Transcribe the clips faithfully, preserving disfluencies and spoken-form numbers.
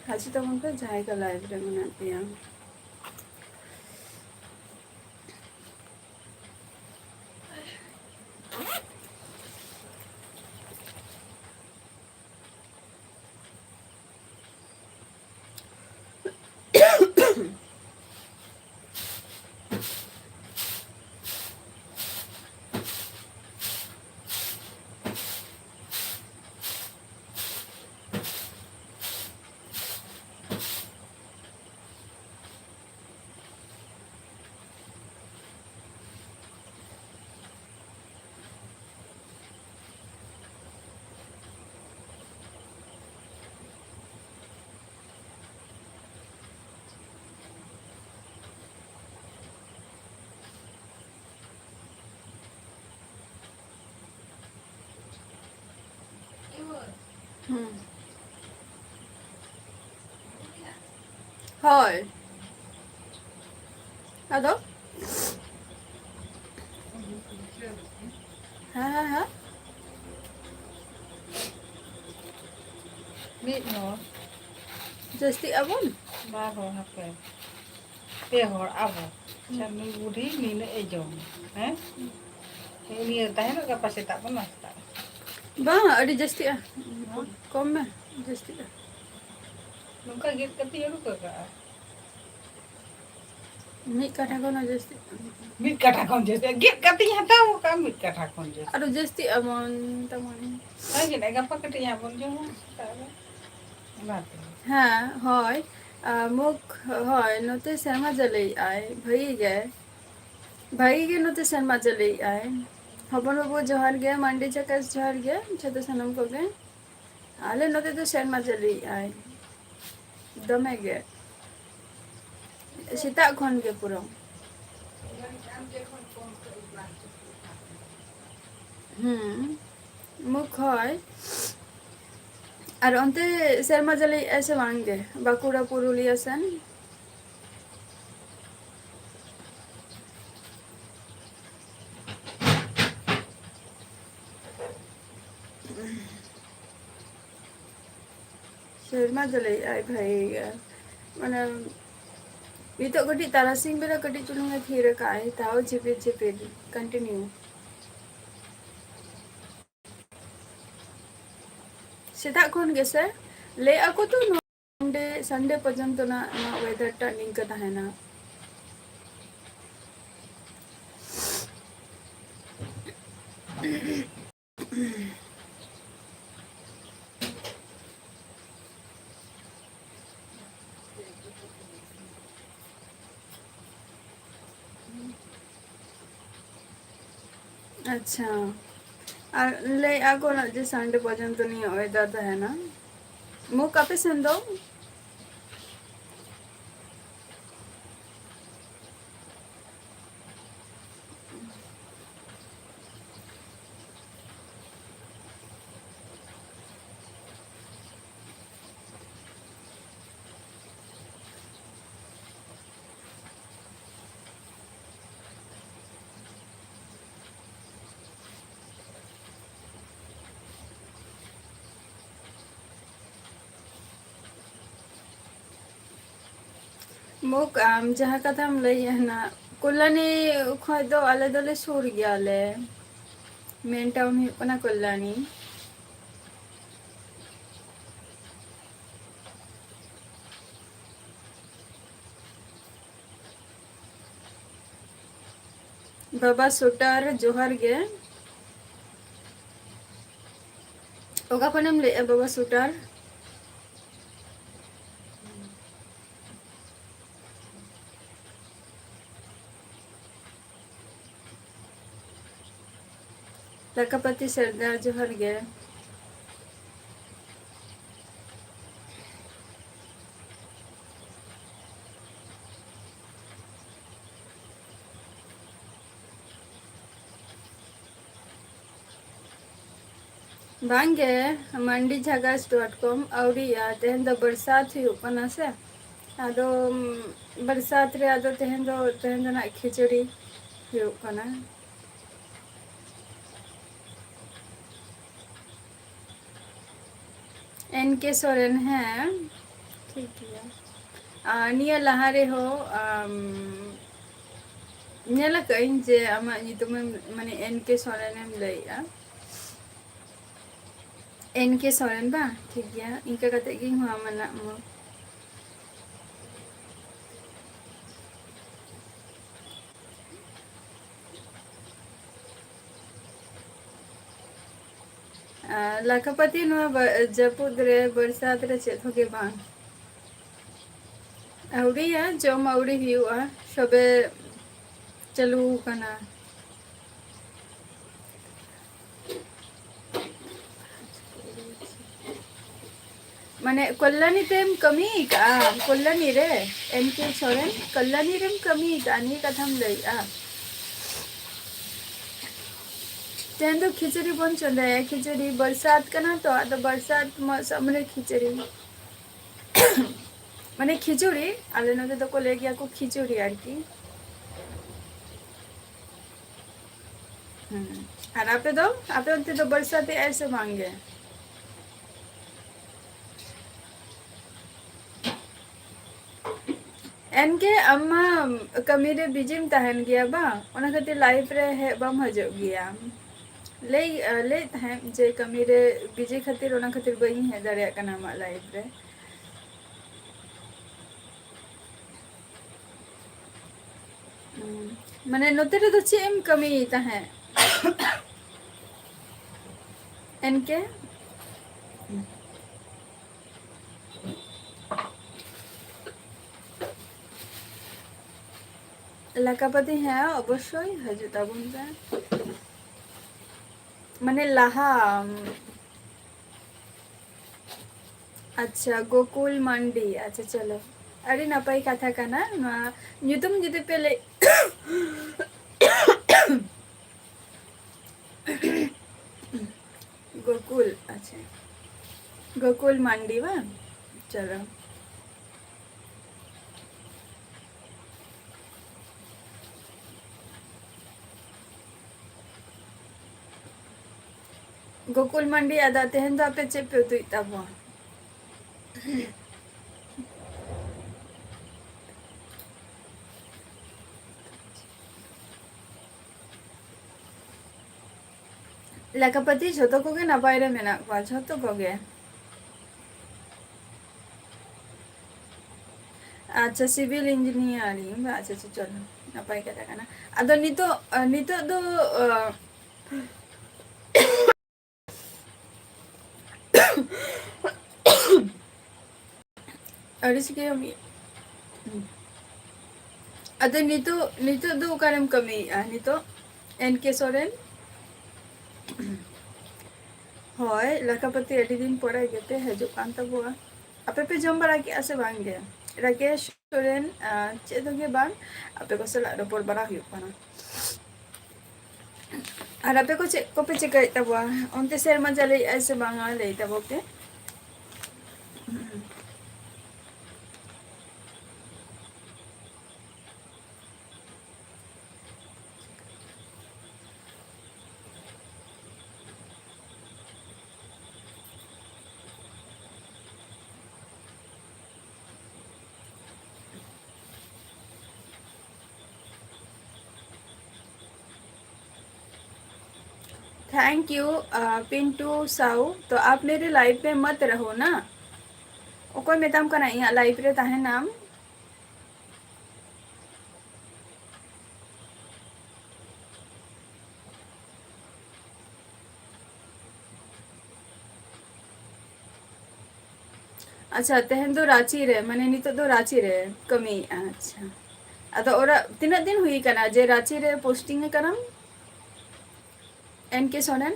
ᱦᱤᱡᱩᱜ ᱛᱟᱵᱚᱱ ᱯᱮ ᱡᱟᱦᱟᱸᱭ ᱠᱚ live ᱨᱮ ᱢᱮᱱᱟᱜ ᱯᱮᱭᱟ᱾ ᱦᱩᱸ᱾ ᱦᱳᱭ᱾ ᱟᱫᱚ? ᱦᱮᱸ, ᱦᱮᱸ, ᱦᱮᱸ᱾ ᱢᱤᱫ ᱦᱚᱲ᱾ ᱡᱟᱹᱥᱛᱤᱜ ᱟᱵᱚᱱ? ᱵᱟᱨ ᱦᱚᱲ, ᱦᱟᱯᱮ᱾ ᱯᱮ ᱦᱚᱲ ᱟᱵᱚ᱾ ᱟᱪᱪᱷᱟ, ᱱᱩᱭ ᱵᱩᱰᱷᱤ ᱱᱤᱱᱟᱹᱜ ᱮ ᱡᱚᱢᱟ, ᱦᱮᱸ? ᱱᱤᱭᱟᱹ ᱛᱟᱦᱮᱱᱟ, ᱜᱟᱯᱟ ᱥᱮᱛᱟᱜ ᱵᱚᱱ ᱱᱟᱥᱛᱟᱜᱼᱟ᱾ ᱵᱟᱝ, ᱟᱹᱰᱤ ᱡᱟᱹᱥᱛᱤᱜᱼᱟ᱾ ᱦᱮᱸ? ᱠᱚᱢ ᱢᱮ, ᱡᱟᱹᱥᱛᱤᱜᱼᱟ᱾ ᱱᱚᱝᱠᱟ ᱜᱮᱫ ᱠᱟᱛᱮ ᱟᱹᱨᱩ ᱠᱟᱜᱼᱟ᱾ ᱢᱤᱫ ᱠᱟᱴᱷᱟ ᱠᱷᱚᱱ ᱦᱚᱸ ᱡᱟᱹᱥᱛᱤ᱾ ᱢᱤᱫ ᱠᱟᱴᱷᱟ ᱠᱷᱚᱱ ᱡᱟᱹᱥᱛᱤ᱾ ᱜᱮᱫ ᱠᱟᱛᱮᱧ ᱦᱟᱛᱟᱣ ᱠᱟᱜᱼᱟ, ᱢᱤᱫ ᱠᱟᱴᱷᱟ ᱠᱷᱚᱱ ᱡᱟᱹᱥᱛᱤ᱾ ᱟᱨᱚ ᱡᱟᱹᱥᱛᱤᱜᱼᱟ ᱵᱚᱱ, ᱛᱟᱨ ᱢᱟᱱᱮ᱾ ᱦᱳᱭ, ᱜᱮᱫ ᱜᱟᱯᱟ ᱠᱟᱹᱴᱤᱡ ᱦᱟᱸᱜ ᱵᱚᱱ ᱡᱚᱢᱟ ᱥᱮᱛᱟᱜ ᱨᱮ᱾ ᱚᱱᱟᱛᱮ᱾ ᱦᱮᱸ, ᱦᱳᱭ᱾ ᱟᱨ ᱢᱩᱠ, ᱦᱳᱭ, ᱱᱚᱛᱮ ᱥᱮᱨᱢᱟ ᱡᱟᱹᱲᱤᱭᱮᱜᱼᱟᱭ, ᱵᱷᱟᱹᱜᱤ ᱜᱮ᱾ ᱵᱷᱟᱹᱜᱤ ᱜᱮ ᱱᱚᱛᱮ ᱥᱮᱨᱢᱟ ᱡᱟᱹᱲᱤᱭᱮᱜᱼᱟᱭ᱾ ᱦᱚᱯᱚᱱ ᱵᱟᱹᱵᱩ ᱡᱚᱦᱟᱨ ᱜᱮ, ᱢᱟᱱᱰᱤ ᱪᱟᱠᱟᱥ ᱡᱚᱦᱟᱨ ᱜᱮ, ᱡᱷᱚᱛᱚ ᱥᱟᱱᱟᱢ ᱠᱚᱜᱮ᱾ ᱟᱞᱮ ᱱᱚᱛᱮ ᱫᱚ ᱥᱮᱨᱢᱟ ᱡᱟᱹᱲᱤᱭᱮᱜᱼᱟᱭ ᱫᱚᱢᱮ ᱜᱮ, ᱥᱮᱛᱟᱜ ᱠᱷᱚᱱ ᱜᱮ ᱯᱩᱨᱟᱹ᱾ ᱦᱩᱸ, ᱢᱩᱠ ᱦᱚᱭ᱾ ᱟᱨ ᱚᱱᱛᱮ ᱥᱮᱨᱢᱟ ᱡᱟᱹᱲᱤᱭᱮᱜᱼᱟᱭ ᱥᱮ ᱵᱟᱝ ᱜᱮ, ᱵᱟᱸᱠᱩᱲᱟ, ᱯᱩᱨᱩᱞᱤᱭᱟᱹ ᱥᱮᱱ? ᱥᱮᱨᱢᱟ ᱫᱚ ᱞᱟᱹᱭᱮᱫᱼᱟᱭ ᱵᱷᱟᱜᱮ ᱜᱮ᱾ ᱢᱟᱱᱮ, ᱱᱤᱛᱚᱜ ᱠᱟᱹᱴᱤᱡ ᱛᱟᱨᱟᱥᱤᱧ ᱵᱮᱲᱟ ᱠᱟᱹᱴᱤᱡ ᱪᱩᱞᱩᱝ ᱮ ᱛᱷᱤᱨ ᱟᱠᱟᱫᱼᱟᱭ, ᱛᱟᱣ ᱡᱷᱤᱯᱤᱨ ᱡᱷᱤᱯᱤᱨ continue᱾ ᱥᱮᱛᱟᱜ ᱠᱷᱚᱱ ᱜᱮᱥᱮ ᱞᱟᱹᱭ ᱟᱠᱚ ᱛᱚ, ᱱᱚᱣᱟ Sunday, Sunday ᱯᱚᱨᱡᱚᱱᱛᱚ ᱱᱟᱜ ᱱᱚᱣᱟ weather ᱴᱟᱜ ᱱᱤᱝᱠᱟᱹ ᱛᱟᱦᱮᱱᱟ᱾ ᱟᱪᱪᱷᱟ, ᱟᱨ ᱞᱟᱹᱭᱮᱫᱼᱟ ᱠᱚ ᱱᱟᱜ ᱡᱮ Sunday ᱯᱚᱨᱡᱚᱱᱛᱚ ᱱᱤᱭᱟᱹ weather ᱛᱟᱦᱮᱱᱟ᱾ ᱢᱩᱠ ᱟᱯᱮ ᱥᱮᱱ ᱫᱚ? ᱢᱩᱠ, ᱟᱢ ᱡᱟᱦᱟᱸ ᱠᱟᱛᱷᱟᱢ ᱞᱟᱹᱭᱮᱫᱼᱟ ᱱᱟᱜ, ᱠᱚᱞᱞᱟᱱᱤ ᱠᱷᱚᱡ ᱫᱚ ᱟᱞᱮ ᱫᱚᱞᱮ ᱥᱩᱨ ᱜᱮᱭᱟᱞᱮ᱾ Main town ᱦᱩᱭᱩᱜ ᱠᱟᱱᱟ ᱠᱚᱞᱞᱟᱱᱤ᱾ ᱵᱟᱵᱟ ᱥᱩᱴᱟᱨ, ᱡᱚᱦᱟᱨ ᱜᱮ᱾ ᱚᱠᱟ ᱠᱷᱚᱱᱮᱢ ᱞᱟᱹᱭᱮᱫᱼᱟ, ᱵᱟᱵᱟ ᱥᱩᱴᱟᱨ? ᱞᱟᱠᱟᱯᱟᱛᱤ ᱥᱟᱨᱫᱟᱨ, ᱡᱚᱦᱟᱨ ᱜᱮ᱾ ᱵᱟᱝᱜᱮ, ᱢᱟᱱᱰᱤ ᱡᱷᱟᱜᱟᱥ dot com ᱟᱹᱣᱨᱤᱭᱟ᱾ ᱛᱮᱦᱮᱧ ᱫᱚ ᱵᱟᱨᱥᱟᱛ ᱦᱩᱭᱩᱜ ᱠᱟᱱᱟ ᱥᱮ, ᱟᱫᱚ, ᱩᱢ, ᱵᱟᱨᱥᱟᱛ ᱨᱮ ᱟᱫᱚ ᱛᱮᱦᱮᱧ ᱫᱚ, ᱛᱮᱦᱮᱧ ᱫᱚ ᱱᱟᱜ ᱠᱷᱤᱪᱩᱲᱤ ᱦᱩᱭᱩᱜ ᱠᱟᱱᱟ᱾ ᱮᱱ ᱠᱮ ᱥᱚᱨᱮᱱ, ᱦᱮᱸ, ᱴᱷᱤᱠ ᱜᱮᱭᱟ᱾ ᱟᱨ ᱱᱤᱭᱟᱹ ᱞᱟᱦᱟ ᱨᱮᱦᱚᱸ, ᱟᱢ, ᱧᱮᱞ ᱟᱠᱟᱫᱟᱹᱧ ᱡᱮ ᱟᱢᱟᱜ ᱧᱩᱛᱩᱢᱮᱢ, ᱢᱟᱱᱮ, ᱮᱱ ᱠᱮ ᱥᱚᱨᱮᱱᱮᱢ ᱞᱟᱹᱭᱮᱜᱼᱟ᱾ ᱮᱱ ᱠᱮ ᱥᱚᱨᱮᱱ ᱵᱟᱝ? ᱴᱷᱤᱠ ᱜᱮᱭᱟ, ᱤᱱᱠᱟᱹ ᱠᱟᱛᱮ ᱜᱤᱧ ᱦᱚᱦᱚ ᱟᱢᱟ ᱱᱟᱜ ᱢᱟ᱾ ᱟᱨ ᱞᱟᱠᱷᱟᱯᱟᱹᱛᱤ, ᱱᱚᱣᱟ ᱵᱟ-, ᱡᱟᱹᱯᱩᱫ ᱨᱮ, ᱵᱟᱹᱨᱥᱟᱛ ᱨᱮ ᱪᱮᱫ ᱦᱚᱸ ᱜᱮ ᱵᱟᱝ᱾ ᱟᱹᱣᱨᱤᱭᱟ, ᱡᱚᱢ ᱟᱹᱣᱨᱤ ᱦᱩᱭᱩᱜᱼᱟ, ᱥᱚᱵᱮ ᱪᱟᱹᱞᱩ ᱠᱟᱱᱟ᱾ ᱢᱟᱱᱮ, ᱠᱚᱞᱞᱟᱱᱤ ᱛᱮᱢ ᱠᱟᱹᱢᱤ ᱠᱟᱜᱼᱟ? ᱠᱚᱞᱞᱟᱱᱤ ᱨᱮ? ᱮᱱ ᱠᱮ ᱥᱚᱨᱮᱱ, ᱠᱚᱞᱞᱟᱱᱤ ᱨᱮᱢ ᱠᱟᱹᱢᱤ ᱠᱟᱜᱼᱟ, ᱱᱤᱭᱟᱹ ᱠᱟᱛᱷᱟᱢ ᱞᱟᱹᱭᱮᱜᱼᱟ? ᱛᱮᱦᱮᱧ ᱫᱚ ᱠᱷᱤᱪᱩᱲᱤ ᱵᱚᱱ ᱪᱚᱸᱫᱟᱭᱟ, ᱠᱷᱤᱪᱩᱲᱤ᱾ ᱵᱚᱨᱥᱟᱛ ᱠᱟᱱᱟ ᱛᱚ, ᱟᱫᱚ ᱵᱚᱨᱥᱟᱛ ᱢᱚ-, ᱥᱚᱢᱚᱭ ᱨᱮ ᱠᱷᱤᱪᱩᱲᱤ᱾ ᱢᱟᱱᱮ ᱠᱷᱤᱪᱩᱲᱤ, ᱟᱞᱮ ᱱᱚᱛᱮ ᱫᱚᱠᱚ ᱞᱟᱹᱭ ᱜᱮᱭᱟ ᱠᱚ ᱠᱷᱤᱪᱩᱲᱤ ᱟᱨᱠᱤ᱾ ᱦᱩᱸ᱾ ᱟᱨ ᱟᱯᱮ ᱫᱚ, ᱟᱯᱮ ᱚᱱᱛᱮ ᱫᱚ ᱵᱚᱨᱥᱟᱛ ᱮᱜᱼᱟᱭ ᱥᱮ ᱵᱟᱝ ᱜᱮ? ᱮᱱ ᱠᱮ, ᱟᱢ ᱢᱟ ᱠᱟᱹᱢᱤ ᱨᱮ ᱵᱤᱡᱤᱢ ᱛᱟᱦᱮᱱ ᱜᱮᱭᱟ ᱵᱟᱝ? ᱚᱱᱟ ᱠᱷᱟᱹᱛᱤᱨ ᱞᱟᱭᱤᱵᱷ ᱨᱮ ᱦᱮᱡ ᱵᱟᱢ ᱦᱤᱡᱩᱜ ᱜᱮᱭᱟ᱾ ᱞᱟᱹᱭ, ᱞᱟᱹᱭᱮᱫ ᱛᱟᱦᱮᱸᱫ ᱡᱮ ᱠᱟᱹᱢᱤ ᱨᱮ ᱵᱤᱡᱤ ᱠᱷᱟᱹᱛᱤᱨ, ᱚᱱᱟ ᱠᱷᱟᱹᱛᱤᱨ ᱵᱟᱹᱧ ᱦᱮᱡ ᱫᱟᱲᱮᱭᱟᱜ ᱠᱟᱱᱟ ᱟᱢᱟᱜ ᱞᱟᱭᱤᱵᱷ ᱨᱮ᱾ ᱦᱩᱸ᱾ ᱢᱟᱱᱮ, ᱱᱚᱛᱮ ᱨᱮᱫᱚ ᱪᱮᱫ ᱮᱢ ᱠᱟᱹᱢᱤᱭᱮᱫ ᱛᱟᱦᱮᱸᱫ? ᱮᱱ ᱠᱮ? ᱞᱟᱠᱷᱟᱯᱟᱹᱛᱤ, ᱦᱮᱸ, ᱚᱵᱚᱥᱥᱳᱭ ᱦᱤᱡᱩᱜ ᱛᱟᱵᱚᱱ ᱯᱮ᱾ ᱢᱟᱱᱮ, ᱞᱟᱦᱟ, ᱟᱪᱪᱷᱟ, ᱜᱳᱠᱩᱞ ᱢᱟᱱᱰᱤ, ᱟᱪᱪᱷᱟ, ᱪᱚᱞᱚ, ᱟᱹᱰᱤ ᱱᱟᱯᱟᱭ ᱠᱟᱛᱷᱟ ᱠᱟᱱᱟ᱾ ᱱᱚᱣᱟ ᱧᱩᱛᱩᱢ ᱡᱩᱫᱤ ᱯᱮ ᱞᱟᱹᱭ, ᱜᱳᱠᱩᱞ, ᱟᱪᱪᱷᱟ, ᱜᱳᱠᱩᱞ ᱢᱟᱱᱰᱤ ᱵᱟᱝ? ᱪᱚᱞᱚ᱾ ᱜᱳᱠᱩᱞ ᱢᱟᱱᱰᱤ, ᱟᱫᱚ ᱛᱮᱦᱮᱧ ᱫᱚ ᱟᱯᱮ ᱪᱮᱫ ᱯᱮ ᱩᱛᱩᱭᱮᱫ ᱛᱟᱵᱚᱣᱟ? ᱞᱮᱠᱟᱯᱟᱹᱛᱤ ᱡᱷᱚᱛᱚ ᱠᱚᱜᱮ ᱱᱟᱯᱟᱭ ᱨᱮ ᱢᱮᱱᱟᱜ ᱠᱚᱣᱟ, ᱡᱷᱚᱛᱚ ᱠᱚᱜᱮ᱾ ᱟᱪᱪᱷᱟ, civil engineering ᱵᱟ? ᱟᱪᱪᱷᱟ, ᱟᱪᱪᱷᱟ, ᱪᱚᱞᱚ, ᱱᱟᱯᱟᱭ ᱠᱟᱛᱷᱟ ᱠᱟᱱᱟ᱾ ᱟᱫᱚ ᱱᱤᱛᱚᱜ, ᱱᱤᱛᱚᱜ ᱫᱚ, ᱟ, ᱟᱹᱲᱤᱥ ᱜᱮ ᱢᱤᱫ, ᱟᱫᱚ ᱱᱤᱛᱚᱜ, ᱱᱤᱛᱚᱜ ᱫᱚ ᱚᱠᱟᱨᱮᱢ ᱠᱟᱹᱢᱤᱭᱮᱫᱼᱟ ᱱᱤᱛᱚᱜ? ᱮᱱ ᱠᱮ ᱥᱚᱨᱮᱱ? ᱦᱳᱭ, ᱞᱮᱠᱷᱟᱯᱟᱹᱛᱤ ᱟᱹᱰᱤ ᱫᱤᱱ ᱯᱚᱨᱮ ᱜᱮᱯᱮ ᱦᱤᱡᱩᱜ ᱠᱟᱱ ᱛᱟᱵᱚᱣᱟ᱾ ᱟᱯᱮ ᱯᱮ ᱡᱚᱢ ᱵᱟᱲᱟ ᱠᱮᱜᱼᱟ ᱥᱮ ᱵᱟᱝ ᱜᱮ? ᱨᱟᱠᱮᱥ ᱥᱚᱨᱮᱱ, ᱟᱸ, ᱪᱮᱫ ᱦᱚᱸ ᱜᱮ ᱵᱟᱝ, ᱟᱯᱮ ᱠᱚ ᱥᱟᱞᱟᱜ ᱨᱚᱯᱚᱲ ᱵᱟᱲᱟ ᱦᱩᱭᱩᱜ ᱠᱟᱱᱟ᱾ ᱟᱨ ᱟᱯᱮ ᱠᱚ ᱪᱮᱫ ᱠᱚᱯᱮ ᱪᱤᱠᱟᱹᱭᱮᱫ ᱛᱟᱵᱚᱣᱟ? ᱚᱱᱛᱮ ᱥᱮᱨᱢᱟ ᱡᱟᱹᱲᱤᱭᱮᱜᱼᱟᱭ ᱥᱮ ᱵᱟᱝᱟ? ᱞᱟᱹᱭ ᱛᱟᱵᱚ ᱯᱮ᱾ Thank you, uh, Pintu Saw. तो आप मेरे लाइव पे मत रहो ना। ᱚᱠᱚᱭ ᱢᱮᱛᱟᱢ ᱠᱟᱱᱟ ᱤᱧᱟᱹᱜ ᱞᱟᱭᱤᱵᱷ ᱨᱮ ᱛᱟᱦᱮᱱᱟᱢ? ᱟᱪᱪᱷᱟ, ᱛᱮᱦᱮᱧ ᱫᱚ ᱨᱟᱸᱪᱤ ᱨᱮ, ᱢᱟᱱᱮ ᱱᱤᱛᱚᱜ ᱫᱚ ᱨᱟᱸᱪᱤ ᱨᱮ ᱠᱟᱹᱢᱤᱭᱮᱫᱼᱟ᱾ ᱟᱪᱪᱷᱟ, ᱟᱫᱚ ᱚᱲᱟᱜ ᱛᱤᱱᱟᱹᱜ ᱫᱤᱱ ᱦᱩᱭ ᱠᱟᱱᱟ ᱡᱮ ᱨᱟᱸᱪᱤ ᱨᱮ ᱯᱳᱥᱴᱤᱝ ᱟᱠᱟᱱᱟᱢ? ᱮᱱ ᱠᱮ ᱥᱚᱨᱮᱱ?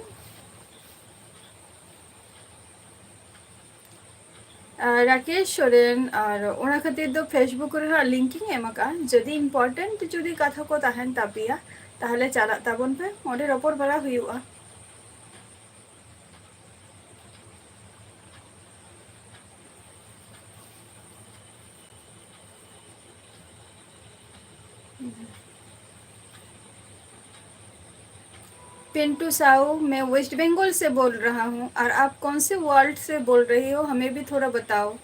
ᱟᱨ ᱨᱟᱠᱮᱥ ᱥᱚᱨᱮᱱ, ᱟᱨ ᱚᱱᱟ ᱠᱷᱟᱹᱛᱤᱨ ᱫᱚ Facebook ᱨᱮᱱᱟᱜ ᱞᱤᱝᱠ ᱤᱧ ᱮᱢ ᱟᱠᱟᱫᱼᱟ᱾ ᱡᱩᱫᱤ important ᱡᱩᱫᱤ ᱠᱟᱛᱷᱟ ᱠᱚ ᱛᱟᱦᱮᱱ ᱛᱟᱯᱮᱭᱟ, ᱛᱟᱦᱚᱞᱮ ᱪᱟᱞᱟᱜ ᱛᱟᱵᱚᱱ ᱯᱮ, ᱚᱸᱰᱮ ᱨᱚᱯᱚᱲ ᱵᱟᱲᱟ ᱦᱩᱭᱩᱜᱼᱟ᱾ पिंटू साहू, मैं वेस्ट बंगाल से बोल रहा हूँ और आप कौन से वर्ल्ड से बोल रही हो, हमें भी थोड़ा बताओ।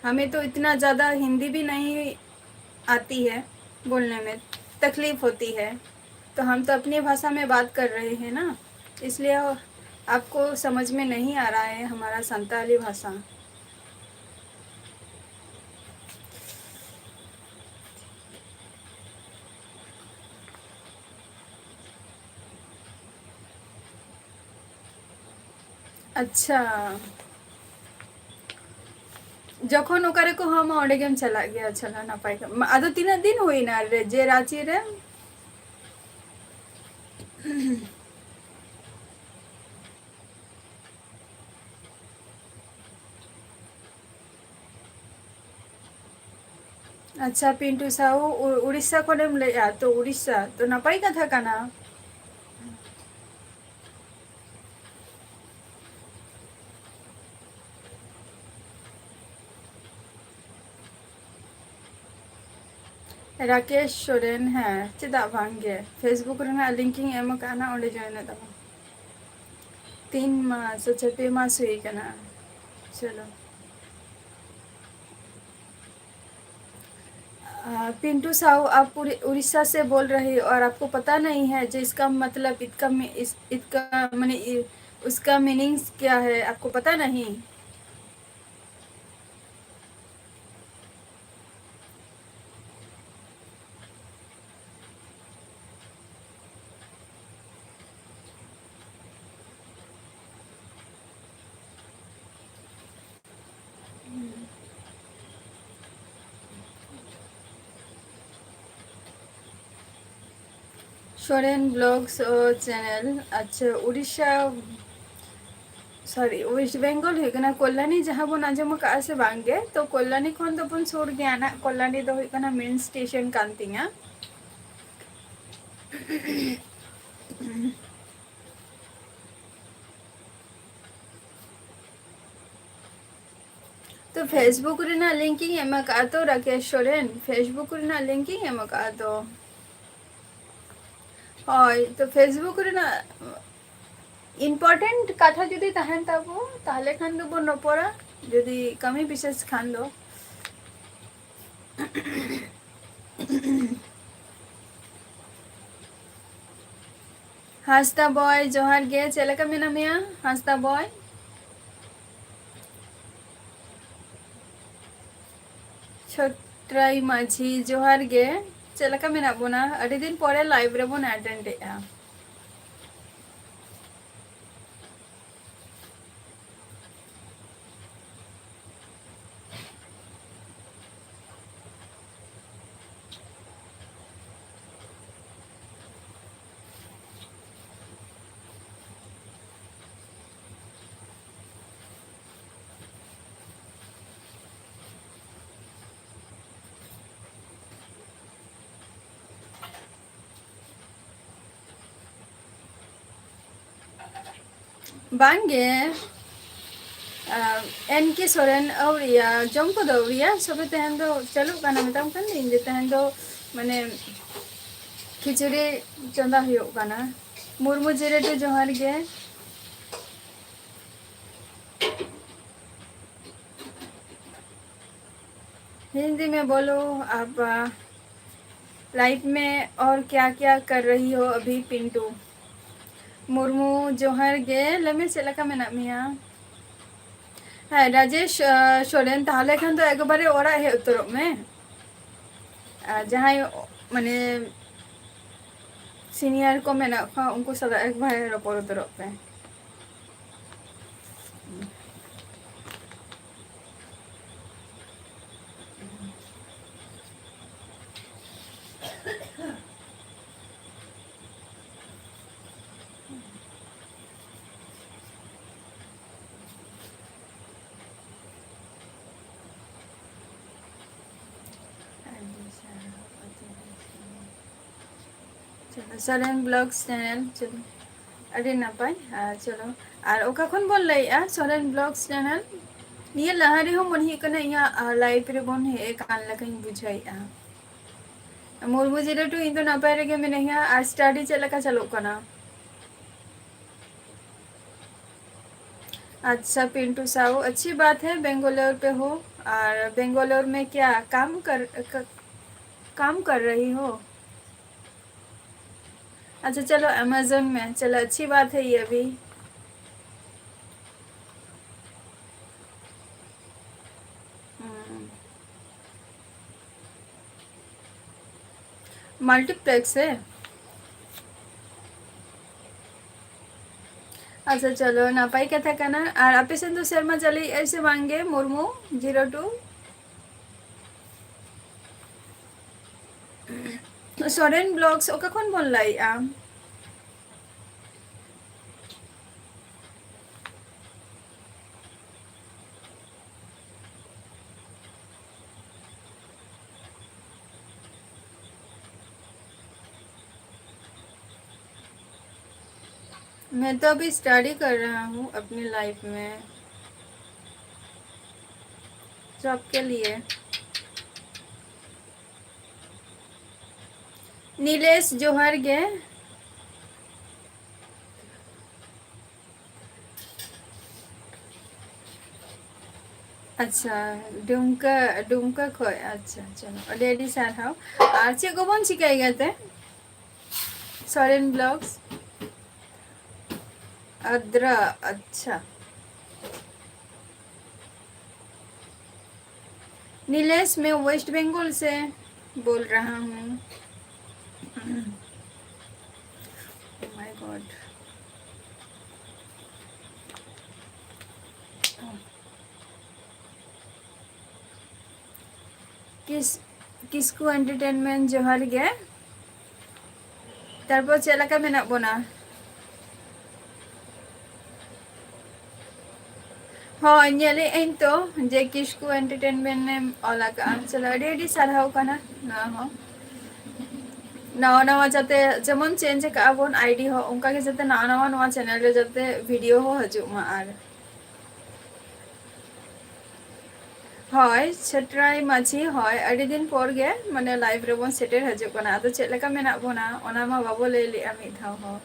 हमें तो इतना ज़्यादा हिंदी भी नहीं आती है बोलने में, तकलीफ होती है, तो हम तो अपनी भाषा में बात कर रहे हैं ना, इसलिए आपको समझ में नहीं आ रहा है हमारा संताली भाषा। ᱟᱪᱪᱷᱟ, ᱡᱚᱠᱷᱚᱱ ᱚᱠᱟ ᱨᱮᱠᱚ ᱦᱚᱦᱚᱣᱟᱢᱟ ᱚᱸᱰᱮ ᱜᱮᱢ ᱪᱟᱞᱟᱜ ᱜᱮᱭᱟ᱾ ᱟᱪᱪᱷᱟ, ᱱᱟᱯᱟᱭ ᱠᱟᱛᱷᱟ᱾ ᱢᱟ, ᱟᱫᱚ ᱛᱤᱱᱟᱹᱜ ᱫᱤᱱ ᱦᱩᱭᱱᱟ ᱨᱮ, ᱡᱮ ᱨᱟᱸᱪᱤ ᱨᱮ? ᱟᱪᱪᱷᱟ, ᱯᱤᱱᱴᱩ ᱥᱟᱦᱩ, ᱩ-, ᱩᱲᱤᱥᱥᱟ ᱠᱷᱚᱱᱮᱢ ᱞᱟᱹᱭᱮᱜᱼᱟ ᱛᱚ? ᱩᱲᱤᱥᱥᱟ ᱛᱚ ᱱᱟᱯᱟᱭ ᱠᱟᱛᱷᱟ ᱠᱟᱱᱟ᱾ ᱨᱟᱠᱮᱥ ᱥᱚᱨᱮᱱ, ᱦᱮᱸ, ᱪᱮᱫᱟᱜ ᱵᱟᱝ ᱜᱮ? Facebook ᱨᱮᱱᱟᱜ link ᱤᱧ ᱮᱢ ᱟᱠᱟᱫᱼᱟ ᱱᱟ, ᱚᱸᱰᱮ join ᱮ ᱛᱟᱵᱚᱱ᱾ ᱛᱤᱱ ᱢᱟᱥ, ᱟᱪᱪᱷᱟ, ᱯᱮ ᱢᱟᱥ ᱦᱩᱭ ᱟᱠᱟᱱᱟ᱾ ᱪᱚᱞᱚ᱾ आ, पिंटू साहू, आप उड़ी-, उड़ीसा से बोल रहे हो और आपको पता नहीं है जो इसका मतलब, इसका मी-, इस, इसका, माने, इ-, उसका मीनिंग्स क्या है, आपको पता नहीं? ᱥᱚᱨᱮᱱ ᱵᱞᱚᱜᱥ ᱳ ᱪᱮᱱᱮᱞ, ᱟᱪᱪᱷᱟ, ᱩᱲᱤᱥᱥᱟ, ᱥᱚᱨᱤ, ᱳᱭᱮᱥᱴ ᱵᱮᱝᱜᱚᱞ ᱦᱩᱭᱩᱜ ᱠᱟᱱᱟ ᱠᱚᱞᱞᱟᱱᱤ, ᱡᱟᱦᱟᱸ ᱵᱚᱱ ᱟᱸᱡᱚᱢ ᱟᱠᱟᱫᱼᱟ ᱥᱮ ᱵᱟᱝ ᱜᱮ? ᱛᱚ, ᱠᱚᱞᱞᱟᱱᱤ ᱠᱷᱚᱱ ᱫᱚᱵᱚᱱ ᱥᱩᱨ ᱜᱮᱭᱟ ᱱᱟᱜ, ᱠᱚᱞᱞᱟᱱᱤ ᱫᱚ ᱦᱩᱭᱩᱜ ᱠᱟᱱᱟ ᱢᱮᱱ ᱥᱴᱮᱥᱚᱱ ᱠᱟᱱ ᱛᱤᱧᱟ᱾ ᱛᱚ, Facebook ᱨᱮᱱᱟᱜ link ᱤᱧ ᱮᱢ ᱟᱠᱟᱫᱼᱟ ᱛᱚ, ᱨᱟᱠᱮᱥ ᱥᱚᱨᱮᱱ, Facebook ᱨᱮᱱᱟᱜ link ᱤᱧ ᱮᱢ ᱟᱠᱟᱫᱼᱟ ᱛᱚ᱾ ᱦᱳᱭ, ᱛᱚ Facebook ᱨᱮᱱᱟᱜ important ᱠᱟᱛᱷᱟ ᱡᱩᱫᱤ ᱛᱟᱦᱮᱱ ᱛᱟᱵᱚ, ᱛᱟᱦᱞᱮ ᱠᱷᱟᱱ ᱫᱚᱵᱚᱱ ᱨᱚᱯᱚᱲᱟ, ᱡᱩᱫᱤ ᱠᱟᱹᱢᱤ ᱵᱤᱥᱮᱥ ᱠᱷᱟᱱ ᱫᱚ᱾ ᱦᱟᱸᱥᱫᱟ ᱵᱚᱭ, ᱡᱚᱦᱟᱨ ᱜᱮ᱾ ᱪᱮᱫ ᱞᱮᱠᱟ ᱢᱮᱱᱟᱜ ᱢᱮᱭᱟ, ᱦᱟᱸᱥᱫᱟ ᱵᱚᱭ? ᱪᱷᱚᱴᱨᱟᱭ ᱢᱟᱹᱡᱷᱤ, ᱡᱚᱦᱟᱨ ᱜᱮ᱾ ᱪᱮᱫ ᱞᱮᱠᱟ ᱢᱮᱱᱟᱜ ᱵᱚᱱᱟ? ᱟᱹᱰᱤ ᱫᱤᱱ ᱯᱚᱨᱮ live ᱨᱮᱵᱚᱱ attend ᱮᱫᱼᱟ᱾ ᱵᱟᱝᱜᱮ, ᱟᱨ ᱮᱱ ᱠᱮ ᱥᱚᱨᱮᱱ ᱟᱹᱣᱲᱤᱭᱟ, ᱡᱚᱢ ᱠᱚᱫᱚ ᱟᱹᱣᱲᱤᱭᱟ, ᱥᱚᱵᱮ ᱛᱮᱦᱮᱧ ᱫᱚ ᱪᱟᱹᱞᱩᱜ ᱠᱟᱱᱟ, ᱢᱮᱛᱟᱢ ᱠᱟᱱ ᱫᱚᱧ ᱡᱮ ᱛᱮᱦᱮᱧ ᱫᱚ ᱢᱟᱱᱮ ᱠᱷᱤᱪᱩᱲᱤ ᱪᱚᱸᱫᱟ ᱦᱩᱭᱩᱜ ᱠᱟᱱᱟ᱾ ᱢᱩᱨᱢᱩ ᱡᱮᱨᱮᱴᱩ, ᱡᱚᱦᱟᱨ ᱜᱮ᱾ हिंदी में बोलो आप, आ, लाइफ में और क्या क्या कर रही हो अभी, पिंटू मुर्मू, ᱡᱚᱦᱟᱨ ᱜᱮ, ᱞᱟᱹᱭ ᱢᱮ, ᱪᱮᱫ ᱞᱮᱠᱟ ᱢᱮᱱᱟᱜ ᱢᱮᱭᱟ? ᱦᱮᱸ, ᱨᱟᱡᱮᱥ, ᱟ, ᱥᱚᱨᱮᱱ, ᱛᱟᱦᱞᱮ ᱠᱷᱟᱱ ᱫᱚ ᱮᱠᱵᱟᱨᱮ ᱚᱲᱟᱜ ᱦᱮᱡ ᱩᱛᱟᱹᱨᱚᱜ ᱢᱮ᱾ ᱟᱨ ᱡᱟᱦᱟᱸᱭ, ᱢᱟᱱᱮ, senior ᱠᱚ ᱢᱮᱱᱟᱜ ᱠᱚᱣᱟ, ᱩᱱᱠᱩ ᱥᱟᱞᱟᱜ ᱮᱠᱵᱟᱨᱮ ᱨᱚᱯᱚᱲ ᱩᱛᱟᱹᱨᱚᱜ ᱯᱮ᱾ ᱪᱚᱞᱚ, ᱥᱚᱨᱮᱱ Vlogs channel, ᱪᱚᱞᱚ, ᱟᱹᱰᱤ ᱱᱟᱯᱟᱭ᱾ ᱟᱨ ᱪᱚᱞᱚ, ᱟᱨ ᱚᱠᱟ ᱠᱷᱚᱱ ᱵᱚᱱ ᱞᱟᱹᱭᱮᱜᱼᱟ? Soren Vlogs channel᱾ ᱱᱤᱭᱟᱹ ᱞᱟᱦᱟ ᱨᱮᱦᱚᱸ ᱢᱚᱱᱮ ᱦᱩᱭᱩᱜ ᱠᱟᱱᱟ ᱤᱧᱟᱹᱜ, ᱟ, live ᱨᱮᱵᱚᱱ ᱦᱮᱡ ᱟᱠᱟᱱ ᱞᱮᱠᱟᱧ ᱵᱩᱡᱷᱟᱹᱣᱮᱫᱼᱟ᱾ ᱢᱩᱨᱢᱩ ᱡᱤᱨᱟᱹᱴᱩ, ᱤᱧ ᱫᱚ ᱱᱟᱯᱟᱭ ᱨᱮᱜᱮ ᱢᱤᱱᱟᱹᱧᱟ᱾ ᱟᱨ study ᱪᱮᱫ ᱞᱮᱠᱟ ᱪᱟᱞᱩᱜ ᱠᱟᱱᱟ? ᱟᱪᱪᱷᱟ, ᱯᱤᱱᱴᱩ ᱥᱟᱦᱩ, अच्छी बात है, बेंगलोर पे हो। और बेंगलोर में क्या काम कर, क-, काम कर रही हो? अच्छा, चलो, Amazon में, चलो, अच्छी बात है ये भी। हम्म। Multiplex है। अच्छा, चलो, ᱱᱟᱯᱟᱭ ᱠᱟᱛᱷᱟ ᱠᱟᱱᱟ᱾ ᱟᱨ ᱟᱯᱮ ᱥᱮᱱ ᱫᱚ ᱥᱮᱨᱢᱟ ᱡᱟᱹᱲᱤᱭᱮᱜᱼᱟᱭ ᱥᱮ ᱵᱟᱝ ᱜᱮ, Murmu zero two? Soren blogs ᱚᱠᱟ ᱠᱷᱚᱱ ᱵᱚᱱ ᱞᱟᱹᱭᱮᱜᱼᱟ? मैं तो अभी स्टडी कर रहा हूँ अपनी लाइफ में, जॉब के लिए। नीलेश जोहार गे। ᱟᱪᱪᱷᱟ, ᱰᱩᱢᱠᱟ, ᱰᱩᱢᱠᱟ ᱠᱷᱚᱡ᱾ ᱟᱪᱪᱷᱟ, ᱪᱚᱞᱚ, ᱟᱹᱰᱤ ᱟᱹᱰᱤ ᱥᱟᱨᱦᱟᱣ᱾ ᱟᱨ ᱪᱮᱫ ᱠᱚᱵᱚᱱ ᱪᱤᱠᱟᱹᱭ ᱜᱮᱛᱮ? ᱥᱚᱨᱮᱱ ᱵᱞᱚᱜᱥ, ᱟᱫᱽᱨᱟ, ᱟᱪᱪᱷᱟ᱾ नीलेश, मैं वेस्ट बंगाल से बोल रहा हूँ। Oh my God। ᱠᱤᱥ-, ᱠᱤᱥᱠᱩ ᱮᱱᱴᱟᱨᱴᱮᱱᱢᱮᱱᱴ, ᱡᱚᱦᱟᱨ ᱜᱮ᱾ ᱛᱟᱨᱯᱚᱨ ᱪᱮᱫ ᱞᱮᱠᱟ ᱢᱮᱱᱟᱜ ᱵᱚᱱᱟ? ᱦᱳᱭ, ᱧᱮᱞᱮᱫ ᱟᱹᱧ ᱛᱚ ᱡᱮ ᱠᱤᱥᱠᱩ ᱮᱱᱴᱟᱨᱴᱮᱱᱢᱮᱱᱴ ᱮᱢ ᱚᱞ ᱟᱠᱟᱫᱼᱟ᱾ ᱪᱚᱞᱚ, ᱟᱹᱰᱤ ᱟᱹᱰᱤ ᱥᱟᱨᱦᱟᱣ ᱠᱟᱱᱟ᱾ ᱱᱚᱣᱟ ᱦᱚᱸ ᱱᱟᱣᱟ ᱱᱟᱣᱟ ᱡᱟᱛᱮ ᱡᱮᱢᱚᱱ ᱪᱮᱧᱡᱽ ᱟᱠᱟᱫᱼᱟ ᱵᱚᱱ ᱟᱭᱰᱤ ᱦᱚᱸ, ᱚᱱᱠᱟ ᱜᱮ ᱡᱟᱛᱮ ᱱᱟᱣᱟ ᱱᱟᱣᱟ ᱱᱚᱣᱟ ᱪᱮᱱᱮᱞ ᱨᱮ ᱡᱟᱛᱮ ᱵᱷᱤᱰᱤᱭᱳ ᱦᱚᱸ ᱦᱤᱡᱩᱜ ᱢᱟ᱾ ᱟᱨ ᱦᱳᱭ, ᱪᱷᱟᱹᱴᱨᱟᱭ ᱢᱟᱹᱡᱷᱤ, ᱦᱳᱭ, ᱟᱹᱰᱤ ᱫᱤᱱ ᱯᱚᱨ ᱜᱮ ᱢᱟᱱᱮ live ᱨᱮᱵᱚᱱ ᱥᱮᱴᱮᱨ ᱦᱤᱡᱩᱜ ᱠᱟᱱᱟ᱾ ᱟᱫᱚ ᱪᱮᱫ ᱞᱮᱠᱟ ᱢᱮᱱᱟᱜ ᱵᱚᱱᱟ, ᱚᱱᱟ ᱢᱟ ᱵᱟᱵᱚ ᱞᱟᱹᱭ ᱞᱮᱜᱼᱟ ᱢᱤᱫ ᱫᱷᱟᱣ ᱦᱚᱸ᱾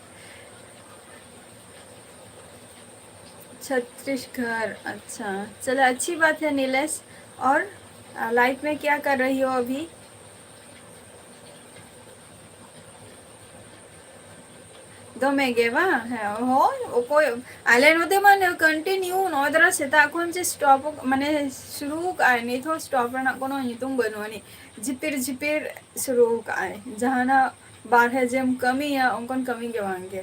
ᱪᱷᱚᱛᱨᱤᱥᱜᱚᱲ, ᱟᱪᱪᱷᱟ, ᱪᱚᱞᱚ, ᱟᱪᱪᱷᱤ ᱵᱟᱛ ᱦᱮ ᱱᱤᱞᱮᱥ᱾ ᱚᱨ, ᱟ, ᱞᱟᱭᱤᱯᱷ ᱢᱮ ᱠᱮᱭᱟ ᱠᱟᱨ ᱨᱟᱦᱤ ᱦᱳ ᱟᱵᱷᱤ? ᱫᱚᱢᱮ ᱜᱮ ᱵᱟᱝ? ᱦᱮᱸ, ᱦᱳᱭ, ᱚᱠᱚᱭ, ᱟᱞᱮ ᱱᱚᱛᱮ ᱢᱟ ᱱᱤᱭᱟᱹ continue ᱱᱚᱭ ᱫᱟᱨᱟ ᱥᱮᱛᱟᱜ ᱠᱷᱚᱱ ᱡᱮ stop, ᱢᱟᱱᱮ, ᱥᱩᱨᱩ ᱠᱟᱜᱼᱟᱭ, ᱱᱤᱛ ᱦᱚᱸ stop ᱨᱮᱱᱟᱜ ᱠᱳᱱᱳ ᱧᱩᱛᱩᱢ ᱵᱟᱹᱱᱩᱜ ᱟᱹᱱᱤᱡ᱾ ᱡᱷᱤᱯᱤᱨ ᱡᱷᱤᱯᱤᱨ ᱥᱩᱨᱩ ᱠᱟᱜᱼᱟᱭ, ᱡᱟᱦᱟᱱᱟᱜ ᱵᱟᱨᱦᱮ ᱡᱮᱢ ᱠᱟᱹᱢᱤᱭᱟ, ᱚᱱᱠᱟᱱ ᱠᱟᱹᱢᱤ ᱜᱮ ᱵᱟᱝ ᱜᱮ᱾